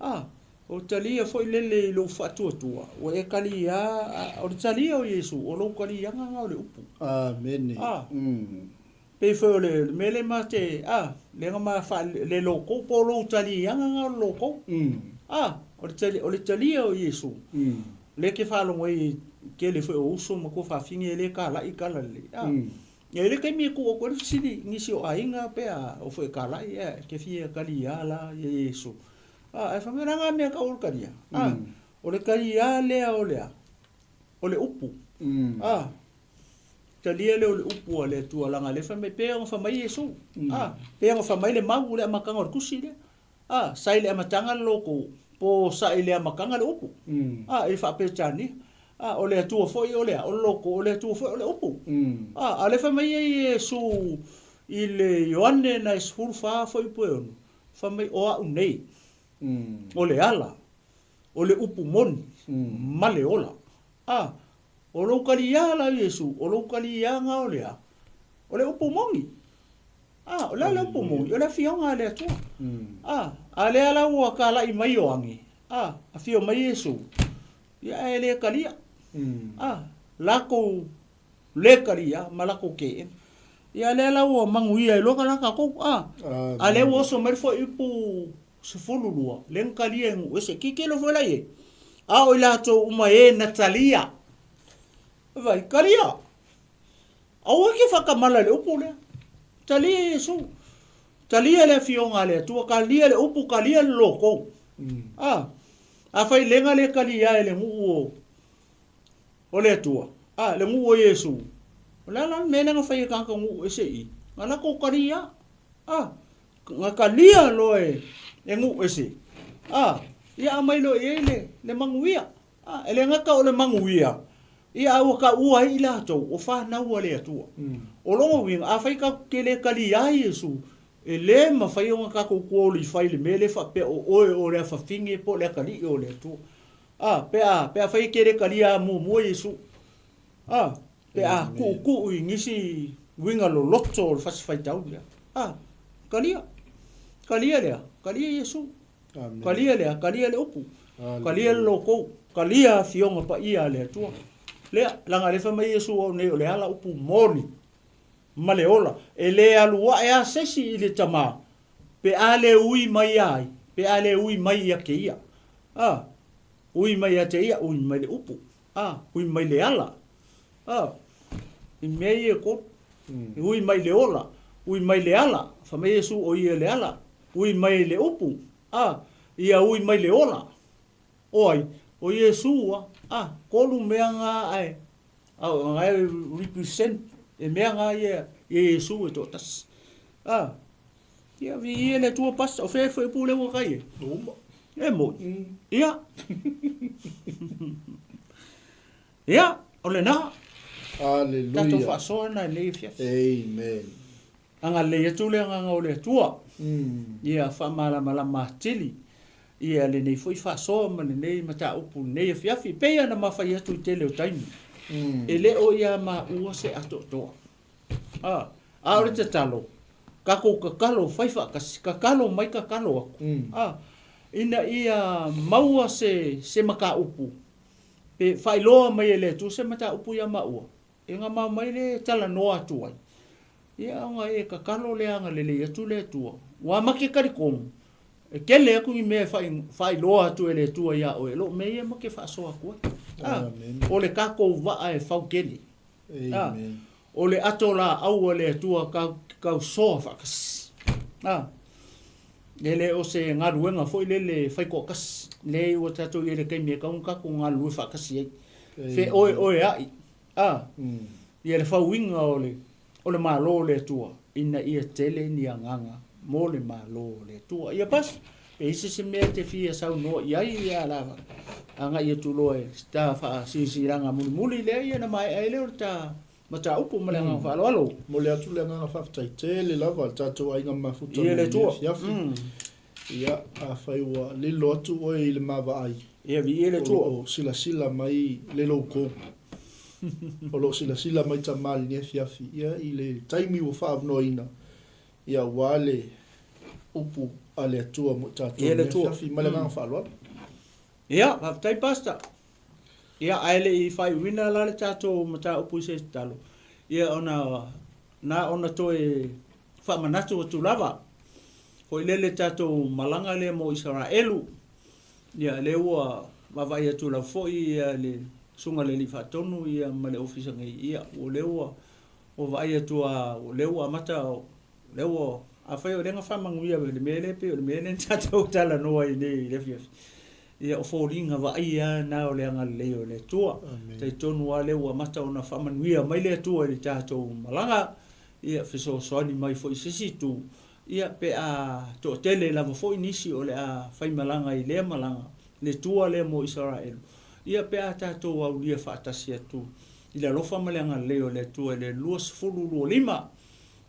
[SPEAKER 4] A, o le talia foi lele i lou faatuatua, ua e talia, a, o le talia o Iesu, o lou taliaga na o le upu.
[SPEAKER 5] Amene.
[SPEAKER 4] A, pei foi o le mea lea ma te, a, lea na ma faa, le lokou, po o lou taliaga na o le lokou. A, o le tali, o le talia o Iesu, lea e te faalogo ai i tele foi o uso ma tuafafine e le talai tala lelei. A, e i ai le taimi e tuu atu ai le fesili i nisi o aiga pe a oo foi e talai, e, e te fia talia la ia Iesu. A, ae fai mai, o le a na mea tau o le talia? A, o le talia lea o le a? O le upu. A, talia lea o le upu a le Atua leaga lea fai mai, pei ona fai mai Iesu. A, pei ona fai mai le mau o le amataga o le tusi lea. A, sa i le amataga le loto, po sa i le amataga le upu. A, i le faa-Peretania. A, o le Atua foi o le a? O le loto, o le Atua foi o le upu. A, a o lea fai mai ai Iesu i le Ioane na e 14 fuaiupu e 6, Fai mai, O au nei, o le ala, o le upu moni, ma le ola. A, o lou kaliā la Iesu, o lou kaliaga o le a? O le upu moni. A, o le a le upu moni? O le afioga a le Atua. A, a lea la ua kalaʻi mai Ioane, a, afio mai Iesu, ia ae le kalia. A, lakou Le kalia ma lakou keʻena. Ia lea la ua manuia ai loa ka la tatou, a. A lea ua oso mai le fuaiupu 12, lea na talia e nuu ese. Tilotilo foi la i ai, a o i latou uma e na talia. Vaai, talia. Aua e te faatamala i le upu lea. Talia Iesu. Talia le Afioga a le Atua, talia le upu, talia le loto. A, afai lega le talia e le nuu o O le Atua, a, le nuu o Iesu. O le a la le mea lea na fai e tagata nuu ese i i? Na latou talia, a, na talia loa e, e nuu ese, a, ia aumai loa i ai le, le manuia. A, e le gata o le manuia, ia a ua taua ai i latou o fanau a le Atua. O lona uiga, afai tatou te le talia Iesu, e le mafai ona tatou qualify i le mea lea faapea o oe o le afafine po o le atalii o le Atua. A, pe a, pe afai e te le talia muamua Iesu. A, pe a kuukuu i nisi uiga loloto o le fasi faitau lea. A, talia. Talia lea, talia Iesu. Talia lea, talia le upu. Talia le lokou. Talia Afioga Paia a le Atua. Lea, leaga lea fai mai Iesu au nei o le ala upu moni ma le ola. E le alu ae a se isi i le Tama pe a le ui mai ia ai, pe a le ui mai ia te ia. A, ui mai ia te ia, ui mai le upu. A, ui mai le ala. A, i mea ia e kolu. Ui mai le ola, ui mai le ala. Fai mai Iesu o ia le ala. Ui mai le upu. A, ia ui mai le ola. O ai? O Iesu a. A, kolu mea nga ae, a, nga e represent e mea nga ia, ia Iesu e toatasi. A, Ia, viia le Atua Pastor, o fea e fuaiupu lea ua kai ai?
[SPEAKER 5] Ua uma.
[SPEAKER 4] E moni. Ia. Ia, o lena.
[SPEAKER 5] Hallelujah.
[SPEAKER 4] Tatou faasoa lena i lenei afiafi.
[SPEAKER 5] Amen.
[SPEAKER 4] Agalelei atu le agaga o le Atua. Ia faamalamalama atili ia lenei foi faasoa ma lenei mataupu i lenei afiafi. E pei ona mafai atu i tele o taimi. E le o ia maua se atoatoa. A, a o le tatalo, tatou tatalo fai faatasi, tatalo mai tatalo atu, a, ina ia maua se, se mataupu. Pe faailoa mai e le Atua se mataupu ia maua, e gamao mai le talanoa atu ai, ia ona e tatalo le agalelei atu le Atua. Ua ma te talitonu, e tele atu ni mea e faailoa atu e le Atua ia oe, o mea ia ma te faasoa atu ai. A, o le tatou vaa e fau tele. A, o le ato laau a le Atua tatou te tausoa faatasi. A, E le o se galuega foi lele e fai toatasi. Leai ua tatou i ai i le taimi e tatau ona tatou galulue faatasi ai. Feoeoea'i, a, ia le fauina o le, o le Malo o le Atua, ina ia tele ni agaga mo le Malo o le Atua. Ia basi, pe i ai se mea e te fia saunoa i ai, ia la agai atu loa i ta faasilasilaga mulimuli lea, ia ona maea ai lea o le ta mataupu ma le agaga faaaloalo.
[SPEAKER 5] Momoli atu le agaga faafetai tele lava i le tatou aiga mafuta i lenei afiafi. Ia, afai ua lilo atu oe i le ma vaai, o lo o silasila mai le loukou. O lo o silasila mai tama i lenei afiafi, ia, i le taimi ua faaavanoaina, ia, aua le upu a le Atua mo i tatou i lenei afiafi. Ma le agaga faaaloalo.
[SPEAKER 4] Ia, faafetai Pastor. Ia, ae le i faaiuina la le tatou mataupu i se tatalo, ia ona na ona toe faamanatu atu lava, foi lele tatou malaga lea mo Isaraelu, ia lea ua vaavaai atu lava foi ia le Susuga i le Alii Faatonu ia ma le Ofisa nei, ia o lea ua vaai atu lava, o lea ua amata Lea ua, afai o lea na faamanuia i le mea lea, pei o le mea lea na tatou talanoa ai nei i le afiafi. Ia, o foliga vaaia lava na o le agalelei o le Atua. Talitonu lava lea ua amata ona faamanuia mai le Atua i le tatou malaga, ia fesoasoani mai foi i se isi itu, ia pe a toatele lava foi nisi o le a faimalaga i lea malaga, le Atua lea mo Isaraelu, ia pe a tatou aulia faatasi atu i le alofa ma le agalelei o le Atua i le 2025.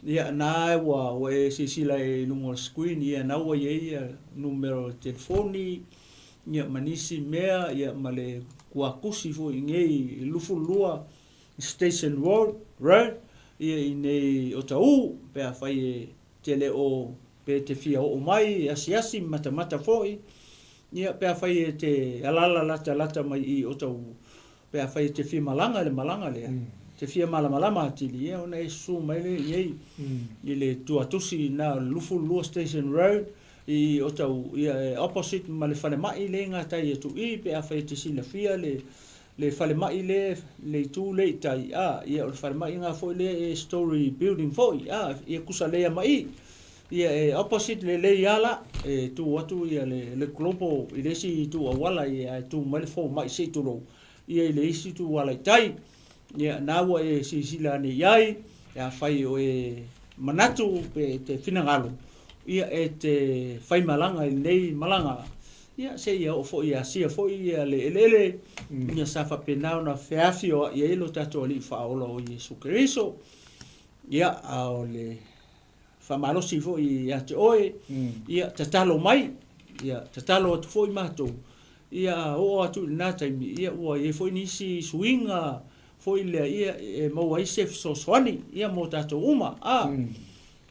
[SPEAKER 4] Ia, na ua, ua e silasila i luga o le screen, ia, na ua i ai ia numera o le telefoni, ia, ma nisi mea, ia, ma le kuakusi foi i nei i 22 Station Road, Road, ia, i nei Otahuhu, pe afai e te le o, pe te fia oo mai, e asiasi, matamata foi, ia, pe afai e te alaala latalata mai i Otahuhu, Pe afai e te fia malaga i le malaga lea, te fia malamalama atili, ia ona e susu mai lea i ai i le tuatusi na o le 22 Station Road i Otahuhu, ia e opposite ma le falemai lea i gatai atu i, pe afai e te silafia le le falemai lea le itu lea i tai, a, ia o le falemai na foi lea e story building foi, a, ia tusa lea ma i. Ia e opposite lelei lava la, e tu atu ia le le global i le isi itu auala ia ae tu mai le fomai se i tulou ia i le isi itu ala i tai. Ia na ua e silasila ane i ai, e afai o e manatu pe e te finagalo ia e te faimalaga i lenei malaga, ia seia oo foi i Asia foi ia le eleele, ia sa faapena ona feafioai ai lo tatou Alii Faaola o Iesu Keriso. Ia a o le faamalosi foi ia te oe, ia tatalo mai, ia tatalo atu foi matou, ia oo atu i lena taimi, ia ua i ai foi nisi suiga foi lea, ia e maua ai se fesoasoani, ia mo tatou uma. A,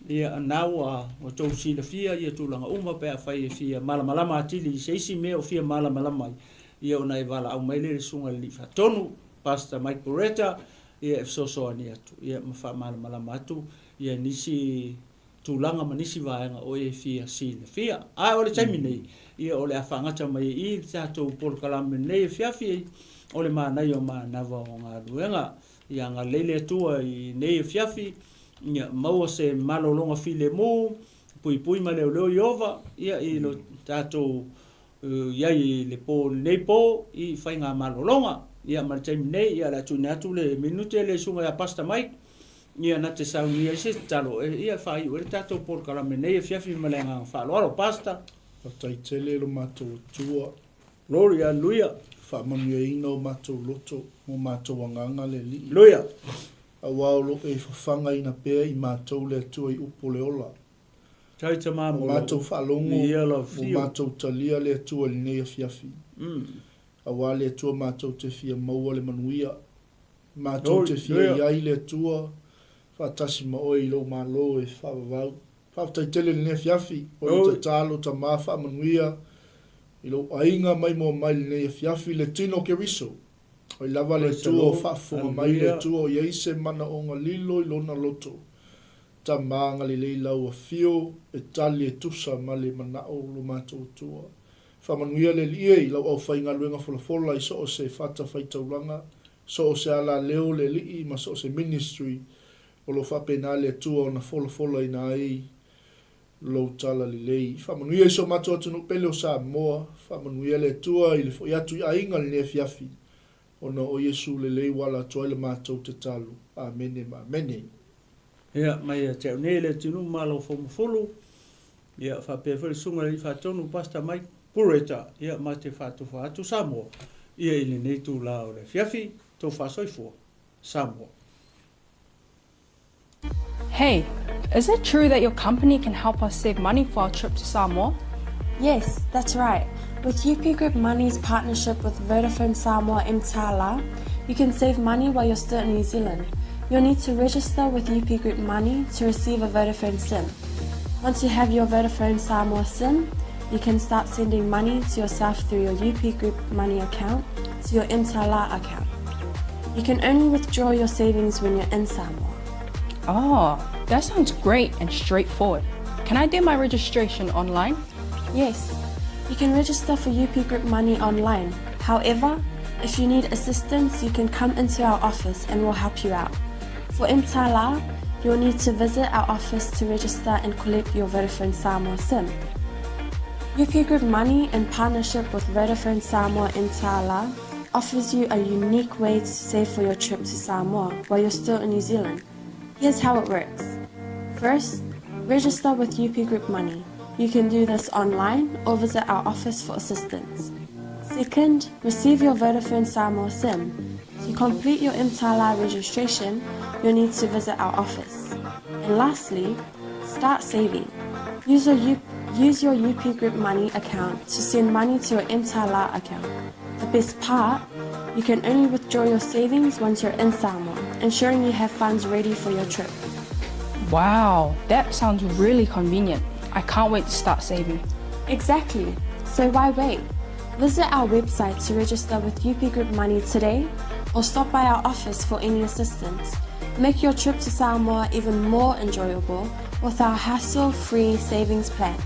[SPEAKER 4] ia na ua outou silafia ia tulaga uma pe afai e fia malamalama atili i se isi mea o fia malamalama ai, ia ona e valaau mai lea i le Susuga i le Alii Faatonu, Pastor Mike Bureta, ia e fesoasoani atu, ia ma faamalamalama atu ia nisi tulaga ma nisi vaega o e fia silafia. Ae o le taimi nei, ia o le a faagata mai ai i le tatou polokalame lenei afiafi o le manaia o manava o galuega. Ia agalelei le Atua i nei afiafi, ia maua se malologa filemu, puipui ma leoleo Ieova, ia i lo tatou i ai i le po lenei po i faigamalologa. Ia ma le taimi nei, ia o le a tuuina atu le minute le susuga ia Pastor Mike, ia na te saunia ai se tatalo, e, ia faaiu ai le tatou polokalame nei afiafi ma le agaga faaaloalo. Pastor.
[SPEAKER 5] Faafetai tele lo matou Atua.
[SPEAKER 4] Glory, hallelujah.
[SPEAKER 5] Faamanuiaina o matou loto mo matou agaga le Alii.
[SPEAKER 4] Hallelujah.
[SPEAKER 5] Aua o lo e fafagaina pea i matou le Atua i upu o le ola.
[SPEAKER 4] Tau tama
[SPEAKER 5] Ua
[SPEAKER 4] mo
[SPEAKER 5] matou
[SPEAKER 4] lou
[SPEAKER 5] faalogo,
[SPEAKER 4] viia lau
[SPEAKER 5] ua
[SPEAKER 4] fio.
[SPEAKER 5] matou talia le Atua i lenei afiafi. Aua le Atua matou te fia maua le manuia. Matou te fia i ai le Atua faatasi ma oe i lou Malo e faavavau. Faafetai tele i lenei afiafi. O le tatalo tama faamanuia i lou aiga maimoa mai i lenei afiafi le tino o Keriso. Oi lava le Atua o faafofoga mai le Atua o i ai se manaoga lilo i lona loto. Tama agalelei lau afio e tali e tusa ma le manao o lo matou Atua. Faamanuia le Alii e i lau aufaigaluega folafola i so o se fatafaitaulaga, so o se alaleo le Alii ma so o se ministry o lo o faapena le Atua ona folafolaina ai lou talalelei. Faamanuia i so matou atunuu pele o Samoa, faamanuia le Atua i le foi atu i aiga i lenei afiafi, ona o Iesu lelei ua ala atu ai le matou tatalo. Amene ma amene.
[SPEAKER 4] Ia, mai ia te au nei le atunuu Malo Foumafulu, ia faapea foi le Susuga i le Alii Faatonu Pastor Mike Bureta, ia ma te faatofa atu Samoa, ia i lenei itula o le afiafi, tou faasoifua. Samoa.
[SPEAKER 2] Hey, is it true that your company can help us save money for our trip to Samoa?
[SPEAKER 1] Yes, that's right. With UP Group Money's partnership with Vodafone Samoa Mtala, you can save money while you're still in New Zealand. You'll need to register with UP Group Money to receive a Vodafone SIM. Once you have your Vodafone Samoa SIM, you can start sending money to yourself through your UP Group Money account to your Mtala account. You can only withdraw your savings when you're in Samoa.
[SPEAKER 2] Oh, that sounds great and straightforward. Can I do my registration online?
[SPEAKER 1] Yes, you can register for UP Group Money online. However, if you need assistance, you can come into our office and we'll help you out. For Mtala, you'll need to visit our office to register and collect your Vodafone Samoa SIM. UP Group Money, in partnership with Vodafone Samoa Mtala, offers you a unique way to save for your trip to Samoa while you're still in New Zealand. Here's how it works. First, register with UP Group Money. You can do this online or visit our office for assistance. Second, receive your Vodafone Samoa SIM. To complete your Mtala registration, you'll need to visit our office. And lastly, start saving. Use your, U- use your UP Group Money account to send money to your Mtala account. The best part, you can only withdraw your savings once you're in Samoa, ensuring you have funds ready for your trip.
[SPEAKER 2] Wow, that sounds really convenient. I can't wait to start saving.
[SPEAKER 1] Exactly. So why wait? Visit our website to register with UP Group Money today or stop by our office for any assistance. Make your trip to Samoa even more enjoyable with our hassle-free savings plan.